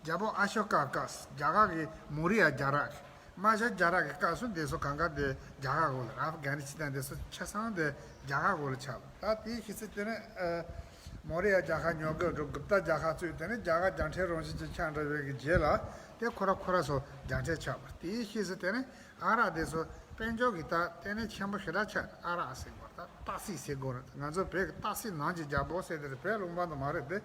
རྒྱལ་པོ་ཨ་ཤོ་ཀ་སྐབས་རྒྱ་གར་གྱི་མོ་རི་ཡ་རྒྱལ་རབས་རྨ་བྱ་རྒྱལ་རབས་ཀྱི་སྐབས་སུ་འདི་ཚོ་གང་ག་དེ་རྒྱ་གར་འོག་ལ། ཨབ་གྷ་ནི་སི་ཐན་འདི་ཚོ་ཆ་ཚང་དེ་རྒྱ་གར་འོག་ལ་ཆགས། ད་དེའི་ཤེས་ཚད་དེ་ནས་ཨ་མོ་རི་ཡ་རྒྱལ་ཁབ་ཉོ་དགོས་འགྲོ། གུབ་ཏ་རྒྱལ་ཁབ་བཙུགས། དེ་ནས་རྒྱ་གར་རྒྱལ་ཕྲན་རང་བཞིན་ཅན་ཆགས་འགྲོ་བའི་གི་རྗེས་ལ་དེ་ཁོ་ར་ཁོ་ར་སོ་རྒྱལ་ཕྲན་ཆགས་པ། དེའི་ཤེས་ཚད་དེ་ནས་ཨ་རག་དེ་ཚོ་དཔལ་འབྱོར་གྱི་ད་ལྟེ་གནས་ཆེན་པོ་ཞེ་དྲག་ཆགས། ཨ་རག་ཟེར་དགོས་རེད། སྟག་གཟིག་ཟེར་དགོས་རེད། ང་ཚོ་བོད་ཀྱི་སྟག་གཟིག་ནང་གི་རྒྱལ་པོ་ཟེར་དེ་རེད། བོད་ལུང་པ་དུ་མ་རེད། བོད་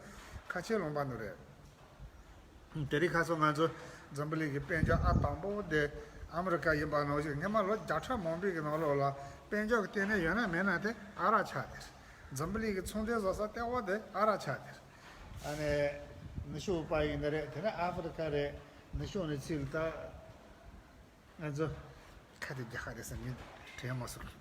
ཁ་ཆེ་ལུང་པ་དུ་རེད། དེ་རིང་ཁ་སང་ང་ཚོ་འཛམ་བུ་གླིང་གི་དཔལ་འབྱོར་ཨ་དང་པོ་དེ་ཨ་མི་རི་ཀ་ཡིན་པ་ནང་བཞིན་སྔོན་མ་ལོ་བརྒྱ་ཕྲག་མང་པོའི་གི་ནང་ལོགས་ལ་དཔལ་འབྱོར་གྱི་ལྟེ་གནས་ཡོད་ན་མེད་ན་དེ་ཨ་རག་ཆགས་དེ། འཛམ་བུ་གླིང་གི་ཚོང་འབྲེལ་བཟོ་ས་ལྟེ་བ་དེ་ཨ་རག་ཆགས་དེ། ཨ་ནི་ནུབ་ཕྱོགས་པ་ཡིན་ན་རེད། དེ་ནས་ཨ་ཧྥེ་རི་ཁ་རེད། ནུབ་ཕྱོགས་ནས་ཚུར་ལ་ད། ང་ཚོ་ཁ་དེ་རྒྱག་ཧ་རེད་ཟེར་ནས་དྲན་མ་སོང་།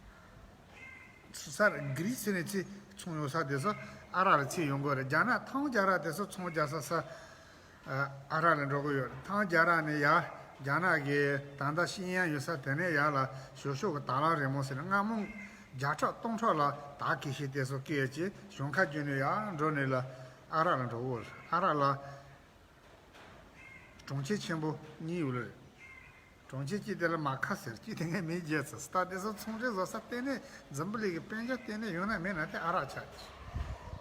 ཚུར་ས་གྷི་རི་སི་ནས་ཚུར་ཚོང་ཡོང་ས་དེ་ཚོ་ཨ་རག་ལ་ཚུར་ཡོང་དགོས་རེད། རྒྱ་ནག་ཐང་རྒྱལ་རབས་དེ་ཚོ་ཚོང་རྒྱག་ས་ས་ཨ་རག་ལ་འགྲོ་གི་ཡོད་རེད། ཐང་རྒྱལ་རབས་ནས་ཡར་རྒྱ་ནག་གི་ད་ལྟ་ཤིན་ཡང་ཡོད་ས་དེ་ནས་ཡར་ལ་ཞོ་ཤོག་གི་དྭགས་ལམ་རིང་མོ་ཟེར་ནས་སྔ་མོ་བརྒྱ་ཕྲག་སྟོང་ཕྲག་ལ་དྭགས་ཀྱི་ཤི་དེ་ཚོ་སྐད་ཀྱི་གཞོང་ཁ་བརྒྱུད་ནས་ཡར་འགྲོ་ནས་ལ་ཨ་རག་ལ་འགྲོ་གི་ཡོད་རེད། ཨ་རག་ལ། གྲོང་ཁྱེར་ཆེན་པོ་གཉིས་ཡོད་རེད། གྲོང་ཁྱེར་གཅིག་དེ་ལ་མ་ཁ་ཟེར། གཅིག་དེ་ངས་མིང་བརྗེད་ཚར། ད་དེ་ཚོ་ཚོང་འབྲེལ་བཟོ་ས་ལྟེ་གནས་འཛམ་བུ་གླིང་གི་དཔལ་འབྱོར་ལྟེ་གནས་ཡོད་ན་མེད་ན་དེ་ཨ་རག་ཆགས་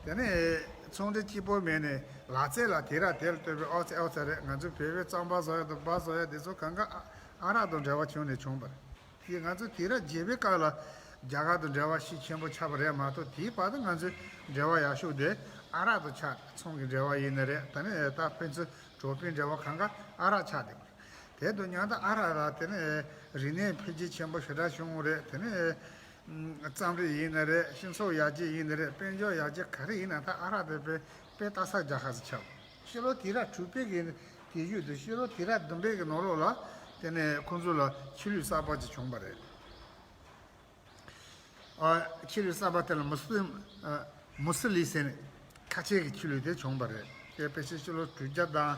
དེ། དེ་ནས་ཚོང་འབྲེལ་གཅིག་པོ་མེད་ནས་ལག་རྩལ་ལ་དེ་ར་དེ་ལ་ལྟོས་པའི་ཨོ་ཙེ་ཨོ་ཙེ་རེད། ང་ཚོའི་བོད་པའི་རྩམ་པ་བཟོ་ཡ་དང་སྦ་བཟོ་ཡ་དེ་ཚོ་གང་ག་ཨ་ཨ་རག་དང་འབྲེལ་བ་བྱུང་ནས་བྱུང་བ་རེད། དེ་ང་ཚོ་དུས་རབས་བརྒྱད་པའི་སྐབས་ལ་རྒྱ་གར་དང་འབྲེལ་བ་ཤུགས་ཆེན་པོ་ཆགས་པ་རེད་མ་གཏོགས་དེའི་བར་དུ་ང་ཚོའི་འབྲེལ་བ་ཡག་ཤོས་དེ་ཨ་རག་དང་ཆགས། ཚོང་གི་འབྲེལ་བ་ཡིན་ན་རེད། ད་ནི་ད་ཕན་ཚུན་གྲོགས་པོའི་འབྲེལ་བ་གང་ག་ཨ་རག་ཆགས་བསྡད་པ་རེད། དེ་དང་མཉམ་དུ་ཨ་རག་ལ་དེ་ནི་རིག་གནས་འཕེལ་རྒྱས་ཆེན་པོ་ཞེ་དྲག་བྱུང་བ་རེད། དེ་ནི་རྩོམ་རིག་ཡིན་ན་རེད། སྤྱི་ཚོགས་ཡར་རྒྱས་ཡིན་ན་རེད། དཔལ་འབྱོར་ཡར་རྒྱས་ག་རེ་ཡིན་ན་ད་ཨ་རག་དེ་དཔེ་དཔེ་ལྟ་ས་རྒྱལ་ཁབ་ཅིག་ཆགས། ཕྱི་ལོ་དུས་རབས་དྲུག་པའི་གི་དུས་ཡུན་དུ་ཕྱི་ལོ་དུས་རབས་བདུན་པའི་གི་ནང་ལོགས་ལ་དེ་ནས་ཁོང་ཚོ་ལ་ཆོས་ལུགས་གསར་པ་ཅིག་བྱུང་བ་རེད། ཨ་ཆོས་ལུགས་གསར་པ་དེ་ལ་མུ་སི་ལིམ་ཨ་མུ་སི་ལིམ་ཟེར་ནས་ཁ་ཆེ་གི་ཆོས་ལུགས་དེ་བྱུང་བ་རེད། དེ་ཕལ་ཆེར་ཕྱི་ལོ་དྲུག་བརྒྱ་དང་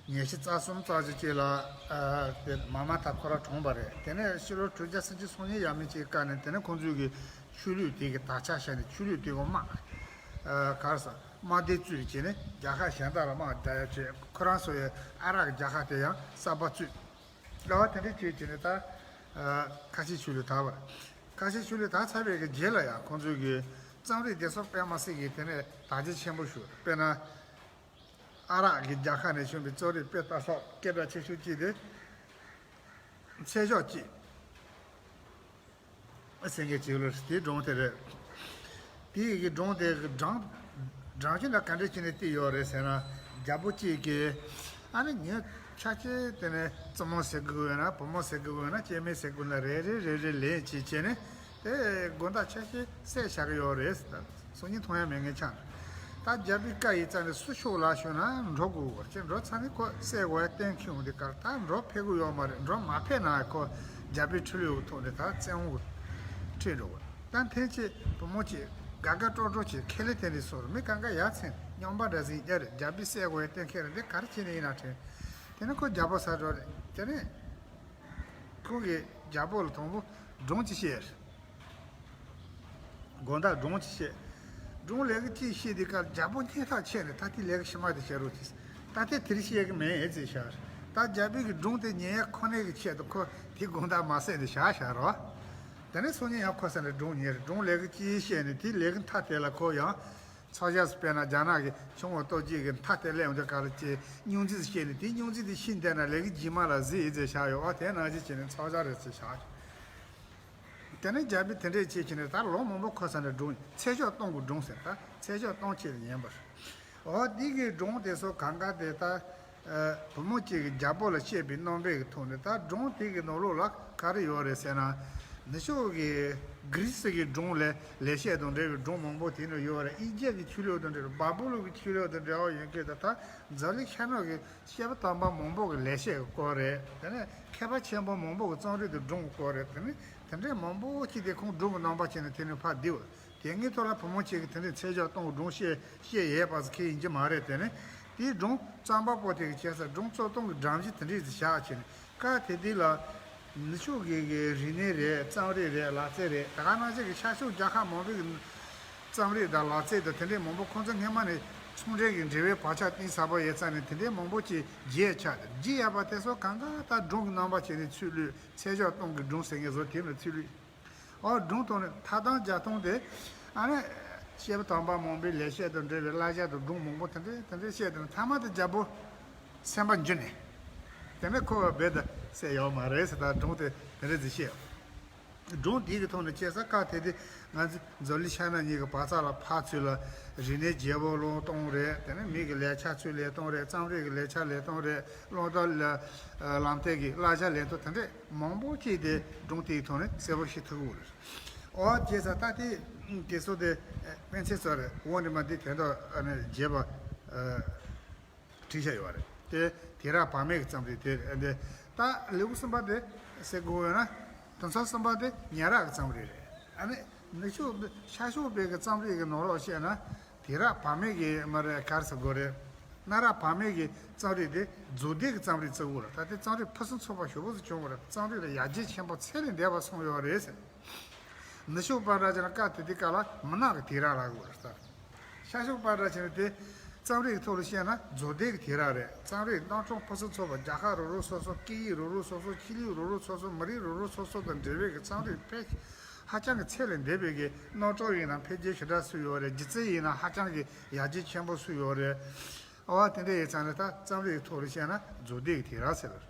ཉི་ཤུ་རྩ་གསུམ་རྩ་བཞི་ཅིག་ལ་ཨ་དེ་མ་མ་ཐ་ཁོ་ར་གྲོངས་པ་རེད། དེ་ནས་ཕྱི་ལོ་དྲུག་བརྒྱ་སུམ་ཅུ་སོ་གཉིས་ཡས་མས་ཅིག་སྐབས་ནས་དེ་ནས་ཁོང་ཚོས་གི་ཆོས་ལུགས་དེ་གི་དར་ཆ་བཞག་ནས་ཆོས་ལུགས་དེ་གི་དམག་ཨ་ག་རེ་ཟེར་དམག་སྡེ་བཙུགས་བྱས་ནས་རྒྱལ་ཁབ་གཞན་དག་ལ་དམག་རྒྱག་ཡ་བྱས། ཁོ་རང་ཚོ་ཡི་ཨ་རག་གི་རྒྱལ་ཁབ་དེ་ཡང་གསར་པ་བཙུགས། ལ་བ་དེ་འདྲ་བྱས་བྱས་ནས་ད་ཨ་ཁ་ཆེ་ཆོས་ལུགས་དར་བ་རེད། ཁ་ཆེ་ཆོས་ལུགས་དར་ཚར་བའི་གི་རྗེས་ལ་ཡང་ཁོང་ཚོའི་གི་རྩོམ་རིག་དེ་ཚོ་དཔེ་མ་སྲིད་གི་དེ་ནས་དར་རྒྱས་ཆེན་པོ་ཞུ། དཔེར་ན། ཨ་རག་གི་རྒྱལ་ཁབ་ནས་བྱུང་བའི་རྩོམ་རིག་དཔེ་ལྟ་ས་སྐད་གྲགས་ཆེ་ཤོས་གཅིག་དེ། ཚེ་ཤོག་གཅིག་ཟེར་མཁན་གཅིག་ལ་དེའི་སྒྲུང་དེ་རེད། དེའི་གི་སྒྲུང་དེ་གི་སྒྲུང་སྒྲུང་ཆེན་ལ་ག་འདྲ་བྱས་ནས་བྲིས་ཡོད་རེད་ཟེར་ན། རྒྱལ་པོ་གཅིག་གིས་ཨ་ནི་ངས་ཆ་ཆེ་དེ་ནས་བཙུན་མོ་ཟེར་དགོས་ཡོད་ན་བུ་མོ་ཟེར་དགོས་ཡོད་ན་སྐྱེ་དམན་ཟེར་དགོས་ན་རེ་རེ་རེ་རེ་ལེན་བྱས་བྱས་ནས་དེ་དགོང་དག་ཆ་ཤས་བསད་བཞག་གི་ཡོད་རེད་ཟེར། སང་ཉིན་མཐོང་ཡ་མེད་མཁན་ཆགས་འདུག་ད་རྒྱལ་པོའི་བཀའ་ཡིན་ཙང་ནས་སུ་ཤོག་ལ་ཞུས་ན་འགྲོ་དགོས་བར་ཅན་འགྲོ་ཚར་ནས་ཁོ་བསད་དགོས་ཡ་གཏན་འཁེལ་འོང་དུས་སྐབས་ད་འགྲོ་ཕེབས་ཀྱི་ཡོད་མ་རེད། འགྲོ་མ་ཕེབས་ན་ཁོ་རྒྱལ་པོའི་ཁྲི་ལོའི་ཐོག་ནས་ད་བཙན་འོག་ཁྲིད་འགྲོ་བར། ད་ཐེངས་ཆེ་བུ་མོ་ཆེ་དགའ་དགའ་སྤྲོ་སྤྲོ་ཆེ་ཁེ་ལེ་ཐེན་ཏེ་སོར་མི་གང་ག་ཡ་མཚན་རྙོག་པ་འདྲ་ཟིག་རྒྱ་རེད། རྒྱལ་པོས་བསད་དགོས་ཡ་གཏན་འཁེལ་རེད། འདི་ག་རེ་བྱས་ནས་ཡིན་ན་དྲན། དེ་ནས་ཁོ་རྒྱལ་པོ་ས་འགྲོ་རེད། དེ་ནས་ཁོ་གིས་རྒྱལ་པོ་ལ་དང་པོ་སྒྲུང་ཅིག་བཤད། དགོང་དག་སྒྲུང་ཅིག་བཤད། སྒྲུང་ལས་ཀ་ཅིག་བཤད་དུས་སྐབས་རྒྱལ་པོ་སྙིང་ཐག་ཆད་ནས་ད་དེ་ལས་ཀ་ཕྱི་མ་དེ་བཤད་རོགས་གྱིས། ད་དེ་དེ་རིང་བཤད་གི་མེད་ཨེ་ཙི་ཤར། ད་རྒྱལ་པོའི་གི་སྒྲུང་དེ་ཉན་ཡ་ཁོ་ནའི་གི་ཆེད་དུ་ཁོ་དེ་དགོང་དག་མ་བསད་ནས་བཞག་བཞག་རོགས། དེ་ནས་སང་ཉིན་ཡང་ཁོ་ས་ནས་སྒྲུང་ཉན་རེད། སྒྲུང་ལས་ཀ་ཅིག་བཤད་ནས་དེ་ལས་ཀ་མཐའ་དེ་ལ་ཁོ་ཡང་ ཚོགས་ཞབས་སུ་དཔེར་ན་རྒྱ་ནག་གི་ཆུ་དབོན་སྟོབས་རྒྱས་ཀྱི་མཐའ་དེ་སླེབས་འོང་དུས་ག་ལ་ཅེས་སྙུང་རྩིས་བཤད་ནས། དེའི་སྙུང་རྩིས་དེ་ཤི་འདས་ན་ལས་ཀྱི་རྗེས་མ་ལ་གཟིགས་ཡིན་ཚེ་བཞག་ཡོད་པ། དེ་ནང་བཞིན་བྱས་ནས་ཚོགས་ཞབས་རེད་ཚེ་བཞག་ཡོད། དེ་ནས་རྒྱལ་པོས་དེ་འདྲས་བྱས་བྱས་ནས་ད་ལོ་མང་པོ་འཁོར་ས་ནས་སྒྲུང་ཚེ་ཞག་སྟོང་གི་སྒྲུང་ཟེར། ད་ཚེ་ཞག་སྟོང་ཆེད་དུ་ཉན་པར། འོ་འདི་གི་སྒྲུང་དེ་ཚོ་གང་ག་དེ་ད། བུ་མོ་གཅིག་གིས་རྒྱལ་པོ་ལ་བཤད་པའི་རྣམ་པའི་གི་ཐོག་ནས། ད་སྒྲུང་དེ་གི་ནང་ལོགས་ལ་ག་རེ་ཡོད་རེད་ཟེར་ན། ནུབ་ཕྱོགས་ཀྱི་གྷི་རི་སི་གི་སྒྲུང་ལས་ལེགས་བཤད་དང་འབྲེལ་བའི་སྒྲུང་མང་པོ་དེ་ནང་ཡོད་རེད། ཨི་ཇེབ་ཀྱི་ཆོས་ལུགས་དང་འབྲེལ་བའི་བ་བུ་ལོན་གྱི་ཆོས་ལུགས་དང་འབྲེལ་བ་ཡོད་མཁན་དང་། ད་འཛམ་གླིང་ཤར་ནུབ་ཀྱི་བཤད་པ་དམ་པ་མང་པོ་གི་ལེགས་བཤད་ཀྱི་སྐོར་རེད། དེ་ནས་མཁས་པ་ཆེན་པོ་མང་པོ་གི་རྩོམ་རིག་དང་སྒྲུང་གི་སྐོར་རེད། དེ་ནས་དེ་འདྲའི་མང་པོ་ཅིག་དེ་ཁོང་སྒྲུང་གི་རྣམ་པ་བྱས་ནས་དེ་ནས་ཕར་བསྡུས་པ། དེ་སྔའི་ཐོག་ལ་བུ་མོ་གཅིག་གིས་དེ་འདྲའི་ཚེ་ཞག་སྟོང་གི་སྒྲུང་བཤད་བཤད་ཡས་པ་ཟེར་མཁན་ཡིན་གྱི་མ་རེད། དེ་ནས་དེའི་སྒྲུང་རྩོམ་པ་པོ་དེ་གིས་བྱས་ས་སྒྲུང་རྩོམ་སྟངས་ཀྱི་སྒྲོམ་གཞི་དེ་འདྲས་ཟིག་བཞག་བྱས་ནས། སྐབས་དེ་དུས་ལ་ནུབ་ཕྱོགས་ཀྱི་གི་རིག་གནས་རེད། རྩོམ་རིག་རེད། ལག་རྩལ་རེད། དེ་ག་ནང་བཞིན་གྱི་ཤར་ཕྱོགས་རྒྱལ་ཁབ་མང་པོའི་གི་རྩོམ་རིག་དང་ལག་རྩལ་དང་དེ་འདྲས་མང་པོ་ཁོང་ཚོ་སྔོན་མ་ནས་ཚོང་འབྲེལ་གྱི་འབྲེལ་བའི་བག་ཆགས་གཏིང་ཟབ་པོ་ཡོད་ཙང་ནས། དེ་འདྲས་མང་པོ་ཅིག་བརྗེད་ཆགས་ཏེ། བརྗེད་ཡོད་པ་དེ་ཚོ་གང་ག་ད་སྒྲུང་གི་རྣམ་པ་བྱས་ནས་ཚུར་བླུགས། ཚེ་ཞག་སྟོང་གི་སྒྲུང་ཟེར་མཁན་བཟོ་དེ་ནས་ཚུར་བླུགས། ཨོ་སྒྲུང་ཐོག་ནས་ཐ་དང་རྒྱ་ཐུང་དེ། ཨ་ནི་བཤད་པ་དམ་པ་མང་པོའི་ལེགས་བཤད་དང་འབྲེལ་བའི་བསླབ་བྱ་དང་སྒྲུང་མང་པོ་དེ་འདྲས་དེ་འདྲས་བཤད་དེ་ནས། མཐའ་མ་དེ་རྒྱལ་པོ་སེམས་པ་འགྱུར་ནས། དེ་ནས་ཁོ་བ་རྦད་དེ་བསད་ཡོད་མ་རེད་ཟེར། ད་སྒྲུང་དེ་དེ་འདྲས་ཟིག་བཤད། སྒྲུང་དེ་གི་ཐོག་ནས་བཤད་ས། སྐབས་དེ་དུས་ང་ཚོ་འཛམ་གླིང་ཤར་ནུབ་གཉིས་ཀྱི་བག་ཚ་ལ་ཕར་ཚུར་ལ་རིག་གནས་བརྗེ་པོ་སློང་སྟངས་རེད། དེ་ནས་མི་གི་ལས་འཆར་ཚུར་ལས་སྟངས་རེད། རྩོམ་རིག་གི་ལས་འཆར་ལས་སྟངས་རེད། སློབ་གྲྭ་ལ་ལམ་སྟོན་གྱི་བསླབ་བྱ་ལེན་སྟངས་དེ་འདྲས་མང་པོ་ཅིག་དེ་སྒྲུང་དེའི་ཐོག་ནས་གསལ་པོ་ཤེས་ཐུབ་ཀྱི་ཡོད་རེད། འོ་བྱས་ཙང་ད་དེ་དེ་ཚོ་དེ་དཔེ་མཚོན་ཚོ་རེད། འོ་འདི་མ་འདི་དོན་དག་ཨ་ནི་རྒྱས་པ་བྲིས་བཞག་ཡོད་རེད། དེ་དུས་རབས་བར་མའི་གི་རྩོམ་རིག་དེ་རེད། འདི་ད་ལེའུ་གསུམ་པ་དེ་ཟེར་དགོས་ཡོད་ན། དེང་སང་གསུམ་པ་དེ་ཉེ་རབས་ཀྱི་རྩོམ་རིག་རེད། ཨ་ནི་ནུབ་ཕྱོགས་ཤར་ཕྱོགས་པའི་གི་རྩོམ་རིག་གི་ནང་ལོགས་བཤད་ན། དུས་རབས་བར་མའི་གི་མ་རེད། ག་རེ་ཟེར་དགོས་རེད། གནའ་རབས་བར་མའི་གི་རྩོམ་རིག་དེ་རྫོགས་ལྡན་གྱི་རྩོམ་རིག་བརྩི་དགོས་རེད། ད་ལྟའི་རྩོམ་རིག་ཕུན་སུམ་ཚོགས་པ་ཞེ་པོ་ཅིག་བྱུང་བ་རེད། རྩོམ་རིག་ལ་ཡར་རྒྱས་ཆེན་པོ་ཚད་ལས་འདས་པ་སོང་ཡོད་རེད་ཟེར། ནུབ་ཕྱོགས་པ་འདྲ་བྱས་ན་སྐབས་དེ་དུས་སྐབས་ལ་མུན་ནག་གི་དུས་རབས་ལབ་དགོས་རེད་ཟེར། ཤར་ཕྱོགས་པ་འདྲ་བྱས་ན་དེ་རྩོམ་རིག་གི་ཐོག་ལ་བཤད་ན་རྫོགས་ལྡན་གྱི་དུས་རབས་རེད། རྩོམ་རིག་རྣམ་གྲངས་ཕུན་སུམ་ཚོགས་པ། རྒྱལ་ཁབ་རོ་རོ་སོ་སོ། སྐད་ཡིག་རོ་རོ་སོ་སོ། ཆོས་ལུགས་རོ་རོ་སོ་སོ། མི་རིགས་རོ་རོ་སོ་སོ་དང་འབྲེལ་བའི་གི་རྩོམ་རིག་ཕལ་ཧ་ཅང་གི་ཚད་ལས་འདས་པའི་གི་རྣམ་གྲངས་ཡིན་ན་འཕེལ་རྒྱས་ཞེ་དྲག་སོང་ཡོད་རེད། སྒྱུ་རྩལ་ཡིན་ན་ཧ་ཅང་གི་ཡར་རྒྱས་ཆེན་པོ་སོང་ཡོད་རེད། ཨ་དེ་འདྲ་ཡིན་ཙང་ནས་ད་རྩོམ་རིག་གི་ཐོག་ལ་བཤད་ན་རྫོགས་ལྡན་གྱི་དུས་རབས་ཟེར་བ་རེད།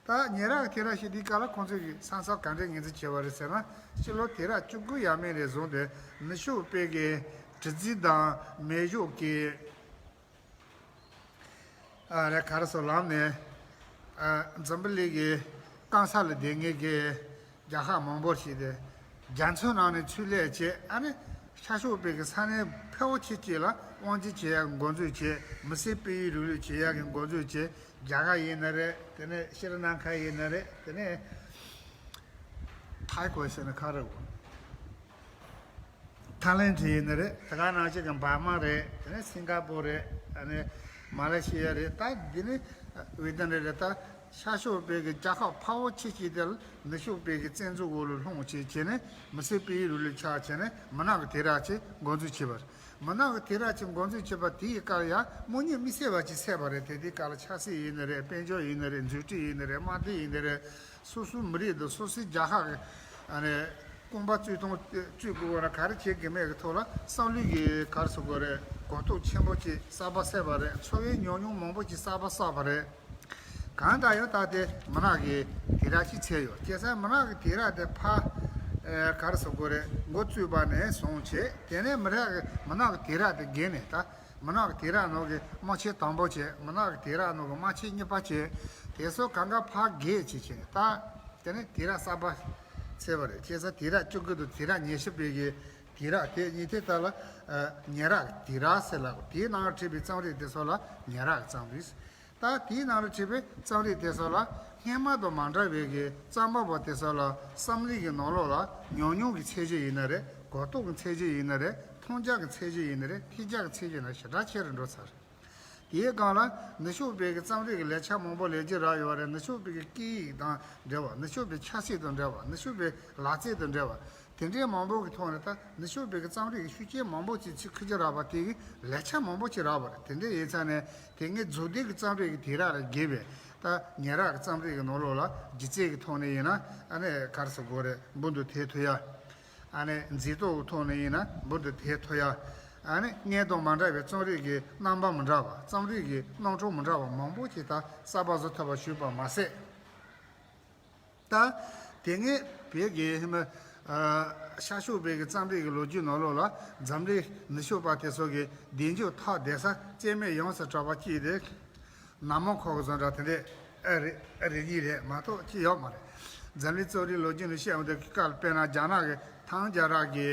ད་ཉེ་རབས་ཀྱི་དུས་རབས་ཞེས་དེའི་སྐབས་ལ་ཁོང་ཚོས་ཀྱི་ས་མཚམས་ག་འདྲའི་ངོས་འཛིན་བྱས་པ་རེད་ཟེར་ན། སྤྱི་ལོ་དུས་རབས་བཅུ་དགུ་ཡས་མས་ནས་བཟུང་སྟེ་ནུབ་ཕྱོགས་པའི་གི་དྲི་རྫས་དང་མེ་ཤུགས་ཀྱི་ཨ་རེ་ག་རེ་ཟེར་ལམ་ནས་ཨ་འཛམ་བུ་གླིང་གི་རྐང་ས་ལ་བསྡད་མཁན་གྱི་རྒྱལ་ཁབ་མང་པོ་ཞིག་དེ་རྒྱ་མཚོའི་ནང་ནས་ཚུར་སླེབས་བྱས། ཨ་ནི་ཤར་ཕྱོགས་པའི་གི་ས་གནས་ཕལ་པོ་ཆེ་ཅིག་ལ་དབང་སྒྱུར་བྱེད་ཡག་གི་འགོ་འཛུགས་བྱས། མི་སེར་སྤེལ་ཡུལ་རུ་ལུགས་བྱེད་ཡག་གི་འགོ་འཛུགས་བྱས། རྒྱ་གར་ཡིན་ན་རེད། དེ་ནས་ཤྲི་ལང་ཀ་ཡིན་ན་རེད། དེ་ནས་ཐའི་གོ་ཟེར་ན་ག་རེ་གོ། ཐའི་ལེན་ཌི་ཡིན་ན་རེད། དེ་ག་ནང་བཞིན་གྱི་འབར་མ་རེད། དེ་ནས་སིང་ག་པོར་རེད། ཨ་ནི་མ་ལེ་ཤི་ཡ་རེད། ད་འདི་ནི་ཝི་ཏི་ནམ་རེད། ད་ཤར་ཕྱོགས་པའི་གི་རྒྱལ་ཁབ་ཕལ་པོ་ཆེ་ཞིག་དེ་ནུབ་ཕྱོགས་པའི་གི་བཙན་འཛུལ་འོག་ལ་ལྷུང་བྱས་བྱས་ནས་མི་སེར་སྤེལ་ཡུལ་རུ་ལུགས་ཆགས་བྱས་ནས་མུན་ནག་གི་དུས་རབས་ཅིག་འགོ་འཛུགས་བྱས་པ་རེད། མུན་ནག་གི་དུས་རབས་ཅིག་འགོ་འཛུགས་བྱས་པ་དེའི་སྐབས་ལ་ཡང་དམག་མི་མི་སེར་བ་ཅིག་ཚད་པ་རེད། དེ་དུས་སྐབས་ལ་ཆབ་སྲིད་ཡིན་ནི་རེད། དཔལ་འབྱོར་ཡིན་ནི་རེད། འཛུགས་སྐྲུན་ཡིན་ནི་རེད། དམག་དོན་ཡིན་ནི་རེད། སོ་སོའི་མི་རིགས་དང་སོ་སོའི་རྒྱལ་ཁབ་ཀྱི་ཨ་ནི་དགོངས་པ་བརྩི་སྟངས་བརྩི་དགོས་པ་ན་ག་རེ་བྱེད་དགོས་མེད་ཀྱི་ཐོག་ལ་བསམ་བློའི་གི་ག་རེ་ཟེར་དགོས་རེད། གོ་རྟོགས་ཆེན་པོ་ཅིག་གསར་པ་སད་པ་རེད། འཚོ་བའི་ཉམས་མྱོང་མང་པོ་ཅིག་གསར་པ་བསགས་པ་རེད། གང་ལྟར་ཡང་ད་ལྟའི་མུན་ནག་གི་དུས་རབས་ཅིག་ཚར་ཡོད། བྱས་ཙང་མུན་ནག་གི་དུས་རབས་དེ་ཕར་ཨེ་ག་རེ་ཟེར་དགོས་རེད། འགོ་བཙུགས་པ་ནས་བཟུང་བྱས། དེ་ནས་མུན་ནག་གི་མུན་ནག་གི་དུས་རབས་དེ་བརྒལ་ནས། ད་མུན་ནག་གི་དུས་རབས་ནང་གི་དམག་ཆེན་དང་པོ་བྱས། མུན་ནག་གི་དུས་རབས་ནང་གི་དམག་ཆེན་གཉིས་པ་བྱས། དེ་ཚོ་གང་ག་ཕར་བརྒལ་བྱས་བྱས། ད་དེ་ནས་དུས་རབས་གསར་པ་ཚར་བ་རེད། བྱས་ཙང་དུས་རབས་བཅུ་དགུ་དང་དུས་རབས་ཉི་ཤུ་པའི་གི་དུས་རབས་དེ་གཉིས་དེ་དག་ལ་ཨ་ཉེ་རབས་ཀྱི་དུས་རབས་ཟེར་ལབ། དེའི་ནང་ལ་བྲིས་པའི་རྩོམ་རིག་དེ་ཚོ་ལ་ཉེ་རབས་ཀྱི་རྩོམ་རིག། ད་དེའི་ནང་ལ་བྲིས་པའི་རྩོམ་རིག་དེ་ཚོ་ལ་སྔོན་མ་དང་མ་འདྲ་བའི་གི་རྩོམ་པ་པོ་དེ་ཚོ་ལ་བསམ་བློའི་གི་ནང་ལོགས་ལ་ཉམས་མྱོང་གི་ཚད་གཞི་ཡིན་ན་རེད། གོ་རྟོགས་ཀྱི་ཚད་གཞི་ཡིན་ན་རེད། མཐོང་རྒྱ་གི་ཚད་གཞི་ཡིན་ན་རེད། ཐོས་རྒྱ་གི་ཚད་གཞི་ཡིན་ན་ཞེ་དྲག་ཆེ་རུ་འགྲོ་ཚར། དེའི་སྒང་ལ་ནུབ་ཕྱོགས་པའི་གི་རྩོམ་རིག་གི་ལེགས་ཆ་མང་པོ་ལེགས་བཅོས་རག་ཡོད་རེད། ནུབ་ཕྱོགས་པའི་གི་སྐད་ཡིག་དང་འབྲེལ་བ། ནུབ་ཕྱོགས་པའི་ཆབ་སྲིད་དང་འབྲེལ་བ། ནུབ་ཕྱོགས་པའི་ལག་རྩལ་དང་འབྲེལ་བ། དེ་འདྲའི་མང་པོ་གི་ཐོག་ནས་ད་ནུབ་ཕྱོགས་པའི་གི་རྩོམ་རིག་གི་ཤུགས་རྐྱེན་མང་པོ་ཅིག་ཚུར་ཁུར་གྱི་རག་པ་དེ་གི་ལེགས་ཆ་མང་པོ་ཅིག་རག་པ་རེད། དེ་འདྲ་ཡིན་ཙང་ནས་དེ་སྔའི་རྫོགས་ལྡན་གྱི་རྩོམ་རིག་གི་དུས་རབས་ལས་བརྒལ་བའི་ད་ཉེ་རབས་ཀྱི་རྩོམ་རིག་གི་ནང་ལོགས་ལ་སྒྱུ་རྩལ་གྱི་ཐོག་ནས་ཡིན་ན་ཨ་ནི་ག་རེ་ཟེར་དགོས་རེད། འབུར་དུ་ཐོན་ཐུབ་ཡ། ཨ་ནི་མཛེས་སྡུག་གི་ཐོག་ནས་ཡིན་ན་འབུར་དུ་ཐོན་ཐུབ་ཡ། ཨ་ནི་སྔོན་དང་མ་འདྲ་བའི་རྩོམ་རིག་གི་རྣམ་པ་མི་འདྲ་བ། རྩོམ་རིག་གི་རྣམ་གྲངས་མི་འདྲ་བ་མང་པོ་ཞིག་ད་གསར་པ་བཟོ་ཐུབ་པ་བྱུང་བ་མ་ཟད། ད་དེ་སྔའི་བོད་ཀྱི་ཧི་མ་ཤར་ཕྱོགས་བོད་ཀྱི་རྩོམ་རིག་གི་ལོ་རྒྱུས་ནང་ལོགས་ལ་འཛམ་གླིང་ནུབ་ཕྱོགས་པ་དེ་ཚོ་གི་གདེང་འཇོག་ཐོག་བསྡད་ས་རྩེ་མོ་ཡོངས་སུ་གྲགས་པ་གཅིག་དེ། ནམ་མང་ཁོག་གི་བཟོ་འདྲ་དེ་འདྲས་ཨ་རེ་ཨ་རེ་གཉིས་རེད་མ་གཏོགས་ཅི་ཡོད་མ་རེད། འཛམ་གླིང་རྩོམ་རིག་ལོ་རྒྱུས་ནས་བཤད་འོང་དུས་སྐབས་དཔེར་ན་རྒྱ་ནག་གི་ཐང་རྒྱལ་རབས་ཀྱི་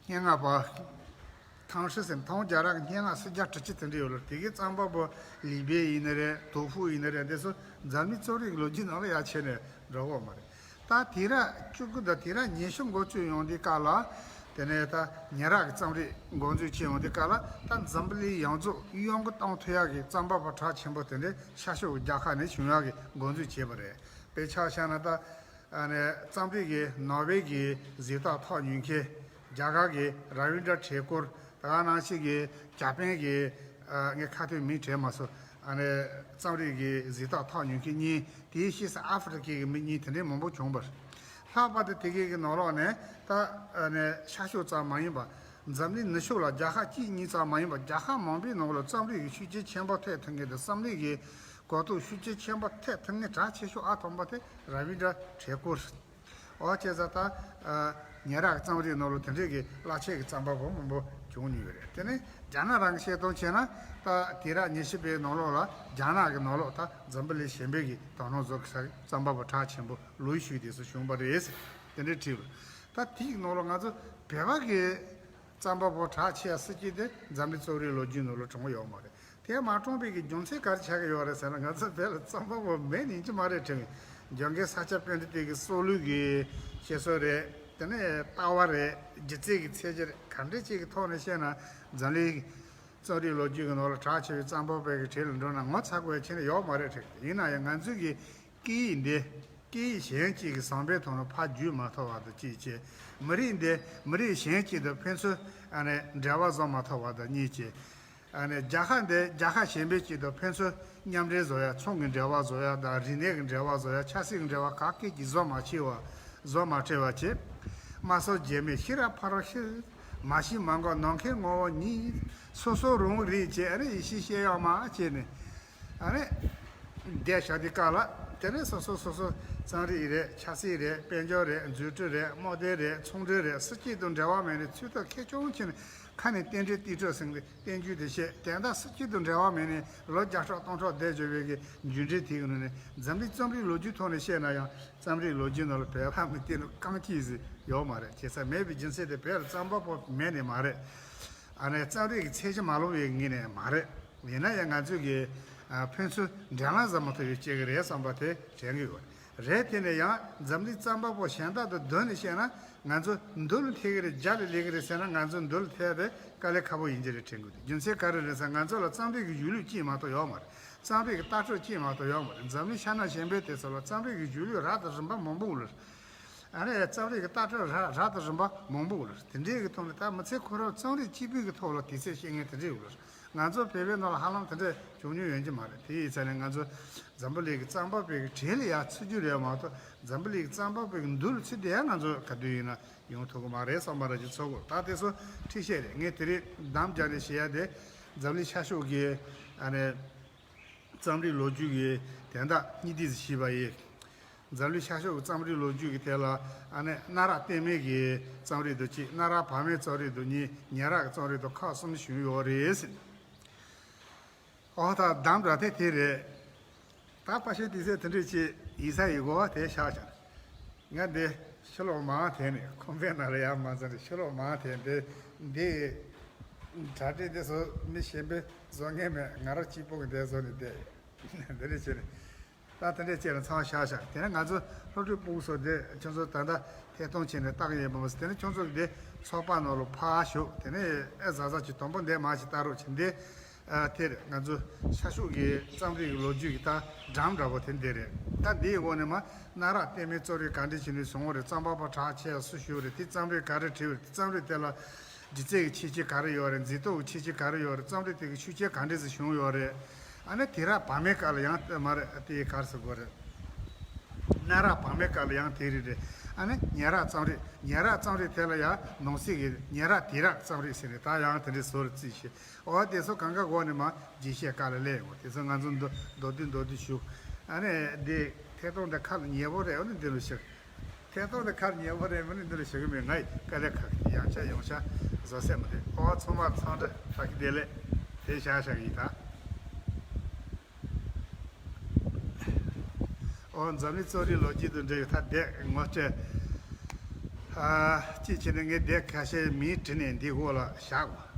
སྙན་ངག་པ། ཐང་ཧྲི་ཟེར་ཐང་རྒྱལ་རབས་ཀྱི་སྙན་ངག་སུམ་བརྒྱ་དྲུག་ཅུ་དེ་འདྲས་ཡོད་ལ། དེ་གའི་རྩོམ་པ་པོ་ལི་པེ་ཡིན་ནི་རེད། དོ་ཧྥུ་ཡིན་ནི་རེད། འདི་ཚོ་འཛམ་གླིང་རྩོམ་རིག་ལོ་རྒྱུས་ནང་ལ་ཡ་ཆེ་ནས་འགྲོ་གི་ཡོད་མ་རེད། ད་དུས་རབས་བཅུ་དགུ་དང་དུས་རབས་ཉི་ཤུ་འགོ་བཙུགས་ཡོང་དུས་སྐབས་ལ། དེ་ནས་ད་ཉེ་རབས་ཀྱི་རྩོམ་རིག་འགོ་འཛུགས་བྱས་ཡོང་དུས་སྐབས་ལ། ད་འཛམ་བུ་གླིང་ཡོངས་རྫོགས་གཡོ་འགུལ་གཏོང་ཐུབ་ཡག་གི་རྩོམ་པ་པོ་གྲགས་ཆེན་པོ་དེ་འདྲས་ཤར་ཕྱོགས་རྒྱལ་ཁབ་ནས་བྱུང་ཡག་གི་འགོ་འཛུགས་བྱས་པ་རེད། དཔེར་ཆ་བཞག་ན་ད། ཨ་ནི་རྩོམ་རིག་གི་ནོ་བེལ་གྱི་གཟེངས་རྟགས་ཐོབ་མྱོང་མཁན་རྒྱ་གར་གྱི་ར་བིན་དྲ་ཐེ་ཀོར། ད་ག་ནང་བཞིན་གྱི་ཇ་པན་གྱི། ཨ། ངས་ཁ་ཐུག་མིང་དྲན་མ་སོང་། ཨ་ནི་རྩོམ་རིག་གི་གཟེངས་རྟགས་ཐོབ་མྱོང་མཁན་གཉིས། དེའི་ཕྱིས་སུ་ཨ་ཧྥེ་རི་ཁའི་གི་མི་གཉིས་དེ་འདྲའི་མང་པོ་བྱུང་བ་རེད། ལྷག་པར་དུ་དེ་གའི་གི་ནང་ལོགས་ནས་ད། ཨ་ནི་ཤར་ཕྱོགས་ཙམ་མ་ཡིན་པ། འཛམ་གླིང་ནུབ་ཕྱོགས་ལ་རྒྱལ་ཁབ་གཅིག་གཉིས་ཙམ་མ་ཡིན་པ། རྒྱལ་ཁབ་མང་པོའི་ནང་ལ་རྩོམ་རིག་གི་ཤུགས་རྐྱེན་ཆེན་པོ་ཐེབས་ཐུབ་མཁན་དང་། རྩོམ་རིག་གི་གོ་རྟོགས་ཤུགས་རྐྱེན་ཆེན་པོ་ཐེབས་ཐུབ་མཁན་གྲས་ཆེ་ཤོས་ཨ་དང་པོ་དེ་ར་བིན་དྲ་ཐེ་ཀོར། འོ་བྱས་ཙང་ད། ཨ། ཉེ་རབས་རྩོམ་རིག་ནང་ལ་དེ་འདྲའི་གི་རླབས་ཆེན་གྱི་རྩོམ་པ་པོ་མང་པོ་བྱུང་མྱོང་ཡོད་རེད། དེ་ནས་རྒྱ་ནག་རང་གི་བཤད་སྟངས་བྱས་ན། ད་དུས་རབས་ཉི་ཤུ་པའི་ནང་ལོགས་ལ་རྒྱ་ནག་གི་ནང་ལོགས་ད་འཛམ་བུ་གླིང་གཞན་པའི་གི་དོ་སྣང་བཟོ་གི་ས་རྩོམ་པ་པོ་གྲས་ཆེན་པོ་ལུའུ་ཞུས་དེ་ཚོ་བྱུང་བ་རེད་ཟེར། དེ་འདྲའི་བྲིས་པ། ད་དེའི་ནང་ལ་ང་ཚོ་བོད་པ་གི་རྩོམ་པ་པོ་གྲས་ཆེ་བ་སུ་གཅིག་དེ་འཛམ་གླིང་རྩོམ་རིག་ལོ་རྒྱུས་ནང་ལ་བྱུང་ཡོད་མ་རེད། དེ་མ་བྱུང་བའི་གི་རྒྱུ་མཚན་ག་རེ་ཆགས་ཀྱི་ཡོད་རེད་ཟེར་ན། ང་ཚོ་བོད་ལ་རྩོམ་པ་པོ་མེད་ནི་ཡིན་གྱི་མ་རེད་དྲན། རྒྱ་གར་ས་སྐྱ་པཎྜི་ཏའི་གི་སྲོག་ལུས་ཀྱི་བཤད་སྲོལ་རེད། དེ་ནས་ལྟ་བ་རེད། སྒྱུ་རྩལ་གྱི་ཚད་གཞི་རེད། ག་འདྲ་ཅིག་གི་ཐོག་ནས་བཤད་ན། འཛམ་གླིང་རྩོམ་རིག་ལོ་རྒྱུས་ཀྱི་ནང་ལ་གྲགས་ཆེ་བའི་རྩོམ་པ་པོའི་གི་གྲས་ལ་འགྲོ་ན་ངོ་ཚ་དགོས་ཡ་ཆེ་ནས་ཡོད་མ་རེད་དྲན། ཡིན་ན་ཡང་ང་ཚོའི་གི་སྐད་ཡིག་འདི་སྐད་ཡིག་གཞན་གཅིག་གི་བཟང་པོའི་ཐོག་ནས་ཕར་བརྒྱུད་མ་ཐུབ་པ་དང་གཅིག་བྱས། མི་རིགས་འདི་མི་རིགས་གཞན་གཅིག་དང་ཕན་ཚུན་ཨ་ནི་འབྲེལ་བ་བཟོ་མ་ཐུབ་པ་དང་གཉིས་བྱས། ཨ་ནི་རྒྱལ་ཁབ་འདི་རྒྱལ་ཁབ་གཞན་པའི་གཅིག་དང་ཕན་ཚུན་མཉམ་འབྲེལ་བཟོ་ཡ། ཚོང་གི་འབྲེལ་བ་བཟོ་ཡ་དང་། རིག་གནས་ཀྱི་འབྲེལ་བ་བཟོ་ཡ། ཆབ་སྲིད་ཀྱི་འབྲེལ་བ་ག་སྐད་ཀྱིས་བཟོ་མ་ཕྱིན་པ། བཟོ་མ་ཕྱིན་པ་བྱས། མ་སོ་རྒྱལ་མེད་ཤི་ར་ཕ་རོ་ཤི། མ་ཤི་མ་འགོར་ནམ་མཁའི་ངོ་བོ་ཉིད། སོ་སོ་རང་རིག་བྱས། ཨ་ནི་ཡེ་ཤེས་སྐྱེ་ཡག་མ་བྱས་ནས། ཨ་ནི་བསྡད་བཞག་དུས་སྐབས་ལ། དེ་ནས་སོ་སོ་སོ་སོ་རྩོམ་རིག་རེད། ཆབ་སྲིད་རེད། དཔལ་འབྱོར་རེད། འཛུགས་སྐྲུན་རེད། དམག་དོན་རེད། ཚོང་འབྲེལ་རེད། སུ་གཅིག་དང་འབྲེལ་བ་མེད་ནས་ཚུལ་དང་ཁེར་རྐྱང་བྱས་ནས་ཁ་ནས་རྟེན་འབྲེལ་རྟེན་འབྲེལ་ཟེར་གྱི་བསྟན་རྒྱུ་དེ་བཤད། དེ་འདྲ་སུ་གཅིག་དང་འབྲེལ་བ་མེད་ནས་ལོ་བརྒྱ་ཕྲག་སྟོང་ཕྲག་བསྡད་འཇོག་པའི་གི་རྒྱུ་འབྲས་དེ་གི་ནང་ནས། འཛམ་གླིང་རྩོམ་རིག་ལོ་རྒྱུས་ཐོག་ནས་བཤད་ན་ཡང་རྩོམ་རིག་ལོ་རྒྱུས་ནང་ལ་བོད་པ་མི་སྐྱེས་ནི་རྐང་གཅིག་ཟིག་ཡོད་མ་རེད། བྱས་ཙང་མེད་པའི་རྒྱུ་མཚན་དེ་བོད་ལ་རྩོམ་པ་པོ་མེད་ནི་མ་རེད། ཨ་ནི་རྩོམ་རིག་གི་ཚད་གཞི་མ་ལོངས་པའི་ངོས་ནས་མ་རེད། ཡིན་ན་ཡང་ང་ཚོས་ཀྱི་ཨ་ཕན་ཚུན་འབྲེལ་ལམ་ཟ་མ་ཐུབ་ཡོད་ཅེས་ཀྱི་རེད་བསམ་པ་དེ་དྲན་གྱི་ཡོད་རེད། དེ་ནས་ཡང་འཛམ་གླིང་རྩོམ་པ་པོ་གཞན་དག་དང་བསྡུར་ནས་བཤད་ན། ང་ཚོ་མདུན་ལ་ཐེག་གི་རེད། རྒྱ་ལ་སླེབས་ཀྱི་རེད་ཟེར་ན། ང་ཚོ་མདུན་ལ་ཐེག་དེ་དཀའ་ལས་ཁག་པོ་ཡིན་གྱི་རེད་དྲན་གྱི་འདུག་རྒྱུ་མཚན་ག་རེ་རེད་ཟེར་ན། ང་ཚོ་ལ་རྩོམ་རིག་གི་གཞུང་ལུགས་གཅིག་མ་གཏོགས་ཡོད་མ་རེད། རྩོམ་རིག་གི་ལྟ་གྲུབ་གཅིག་མ་གཏོགས་ཡོད་མ་རེད། འཛམ་གླིང་ཤར་ནུབ་གཞན་པའི་དེ་ཚོ་ལ་རྩོམ་རིག་གི་གཞུང་ལུགས་རབ་དང་རིམ་པ་མང་པོ་ཡོད་རེད། ཨ་ནི་རྩོམ་རིག་གི་ལྟ་གྲུབ་རབ་རབ་དང་རིམ་པ་མང་པོ་ཡོད་རེད། དེ་འདྲའི་གི་ཐོག་ནས་ད་མི་ཚེ་ཁོ་རང་རྩོམ་རིག་གཅིག་པུའི་གི་ཐོག་ལ་དུས་ཚོད་སྐྱེལ་མཁན་དེ་འདྲ་ཡོད་རེད། ང་ཚོ་བོད་པའི་ནང་ལ་ཧ་ལམ་དེ་འདྲ་བྱུང་མྱོང་ཡོད་ཀྱི་མ་རེད། དེ་ཡིན་ཙང་ནས་ང་ཚོ་འཛམ་བུ་གླིང་གི་རྩོམ་པ་པོའི་གི་གྲས་ལ་ཡར་ཚུད་རྒྱུ་རེད་མ་གཏོགས། འཛམ་བུ་གླིང་གི་རྩོམ་པ་པོའི་གི་མདུན་ལ་ཚུད་བསྡད་ཡ་ང་ཚོ་ག་དུས་ཡིན་ན་ཡོང་ཐུབ་ཀྱི་མ་རེད་བསམ་པ་རང་བཞིན་ཚོར་གི་ཡོད། ད་དེ་ཚོ་ཁྲིད་བཤད་རེད། ངས་དེ་རིང་འདམ་རྒྱག་ནས་བཤད་ཡ་དེ་འཛམ་གླིང་ཤར་ཕྱོགས་ཀྱི་ཨ་ནི་རྩོམ་རིག་ལོ་རྒྱུས་ཀྱི་དོན་དག་གཉིས་དེ་ཞིག་བྱས་པ་ཡིན། འཛམ་གླིང་ཤར་ཕྱོགས་ཀྱི་རྩོམ་རིག་ལོ་རྒྱུས་ཀྱི་ཐད་ལ། ཨ་ནི་གནའ་རབས་བརྟན་མའི་གི་རྩོམ་རིག་དང་གཅིག་གནའ་རབས་བར་མའི་རྩོམ་རིག་དང་གཉིས། ཉེ་རབས་ཀྱི་རྩོམ་རིག་དང་ཁག་གསུམ་བྱུང་ཡོད་རེད་ཟེར། ཨོ་ད་འདམ་ར་དེ་དེ་རེད། ད་ཕལ་ཆེར་དུས་ཚོད་དེ་འདྲ་ཅིག་ཡིན་ས་ཡིན་གོ་བ་དེ་ཤག་ཤག་ང་འདི་ཕྱི་ལོགས་མར་དེད་ནས། ཁང་པའི་ནང་ལ་ཡར་མ་འཛུལ་ནས་ཕྱི་ལོགས་མར་དེད། འདི་འདི་གྲ་སྒྲིག་འདི་ཚོ་མི་གཞན་པས་བཟོ་མཁན་མེད། ང་རང་གཅིག་པོ་གིས་འདི་བཟོས་ནས་བསྡད་ཡོད། འདི་འདྲ་བྱས་ནས། ད་དེ་འདྲས་བྱས་ལ་ཚང་བཞག་བཞག་དེ་ནས་ང་ཚོ་སློབ་ཕྲུག་སྤུ་གུ་ཚོ་དེ་ཁྱོད་ཚོ་ད་ལྟ་ཐད་གཏོང་བྱས་ནས་ལྟ་གི་ཡོད་པ་མ་ཟད། དེ་ནས་ཁྱོད་ཚོ་གི་དེ་ཚོགས་པ་ནང་ལ་ཕར་ཞུགས། དེ་ནས་ཨེ་གཟའ་གཟའ་ཅིག་དང་པོ་འདས་མ་ཅིག་ལྟ་རོགས་བྱེད། འདི་ཨ་དེ་རེད། ང་ཚོ་ཤར་ཕྱོགས་ཀྱི་རྩོམ་རིག་གི་ལོ་རྒྱུས་ཀྱི་ད་འགྲམ་འདྲ་པོ་དེ་འདི་རེད། ད་འདིའི་འོག་ནས་མར་གནའ་རབས་བརྟན་མའི་རྩོམ་རིག་ག་འདྲས་བྱས་ནས་བྱུང་བ་རེད། རྩོམ་པ་པོ་གྲགས་ཆེ་བ་སུ་ཞིག་རེད། དེ་རྩོམ་རིག་ག་རེ་བྲིས་པ་རེད། དེ་རྩོམ་རིག་དེ་ལ་སྒྱུ་རྩལ་གྱི་ཁྱད་ཆོས་ག་རེ་ཡོད་རེད། མཛེས་སྡུག་གི་ཁྱད་ཆོས་ག་རེ་ཡོད་རེད། རྩོམ་རིག་དེ་གི་ཤུགས་རྐྱེན་ག་འདྲས་སེ་བྱུང་ཡོད་རེད། ཨ་ནི་དུས་རབས་བར་མའི་སྐབས་ལ་ཡང་མ་རེད། དེ་ག་རེ་ཟེར་དགོས་རེད། གནའ་རབས་བར་མའི་སྐབས་ལ་ཡང་དེ་རིགས་རེད། ཨ་ནི་ཉེ་རགས་རྩོམ་རིག་ཉེ་རགས་རྩོམ་རིག་དེ་ལ་ཡང་ནང་གསེས་ཀྱི་ཉེ་རགས་དེང་རབས་རྩོམ་རིག་ཟེར་ནས་ད་ཡང་དེ་འདྲའི་ཟུར་བརྩིས་ཤིག་འོ་དེ་ཚོ་གང་ག་འོག་ནས་མར་རྒྱས་བཤད་དཀའ་ལས་སླེབས་ཡོང་། དེ་ཚོ་ང་ཚོ་མདོར་མདོར་བསྡུས་མདོར་བསྡུས་ཞུ། ཨ་ནི་འདི་ཐད་གཏོང་འདི་ཁ་ལ་ཉེ་པོ་རེད། འོ་ནི་འདི་རུ་ཞུ། ཐད་གཏོང་འདི་ཁ་ལ་ཉེ་པོ་རེད། མི་ནི་འདི་རུ་ཞུ་གི་མེད། ང་ཡི་དཀའ་ལས་ཁག་གི་ཡང་ཆ་ཡོང་ཆ་བཟོ་སྲིད་མི་འདུག་འོ་ཚང་མ་འཚམས་འདྲི་བཀྲ་ཤིས་བདེ་ལེགས། དེ་བཞག་བཞག་གི་ཡིན་ད། ཨོ་འཛམ་གླིང་རྩོམ་རིག་ལོ་རྒྱུས་དང་འབྲེལ་བའི་ཐ་དད་ངོ་སྤྲོད། ཨ་གཅིག་བྱས་ན་ངས་དེབ་ཁ་ཤས་མིང་བྲིས་ནས་འདིའི་འོག་ལ་བཞག་གོ།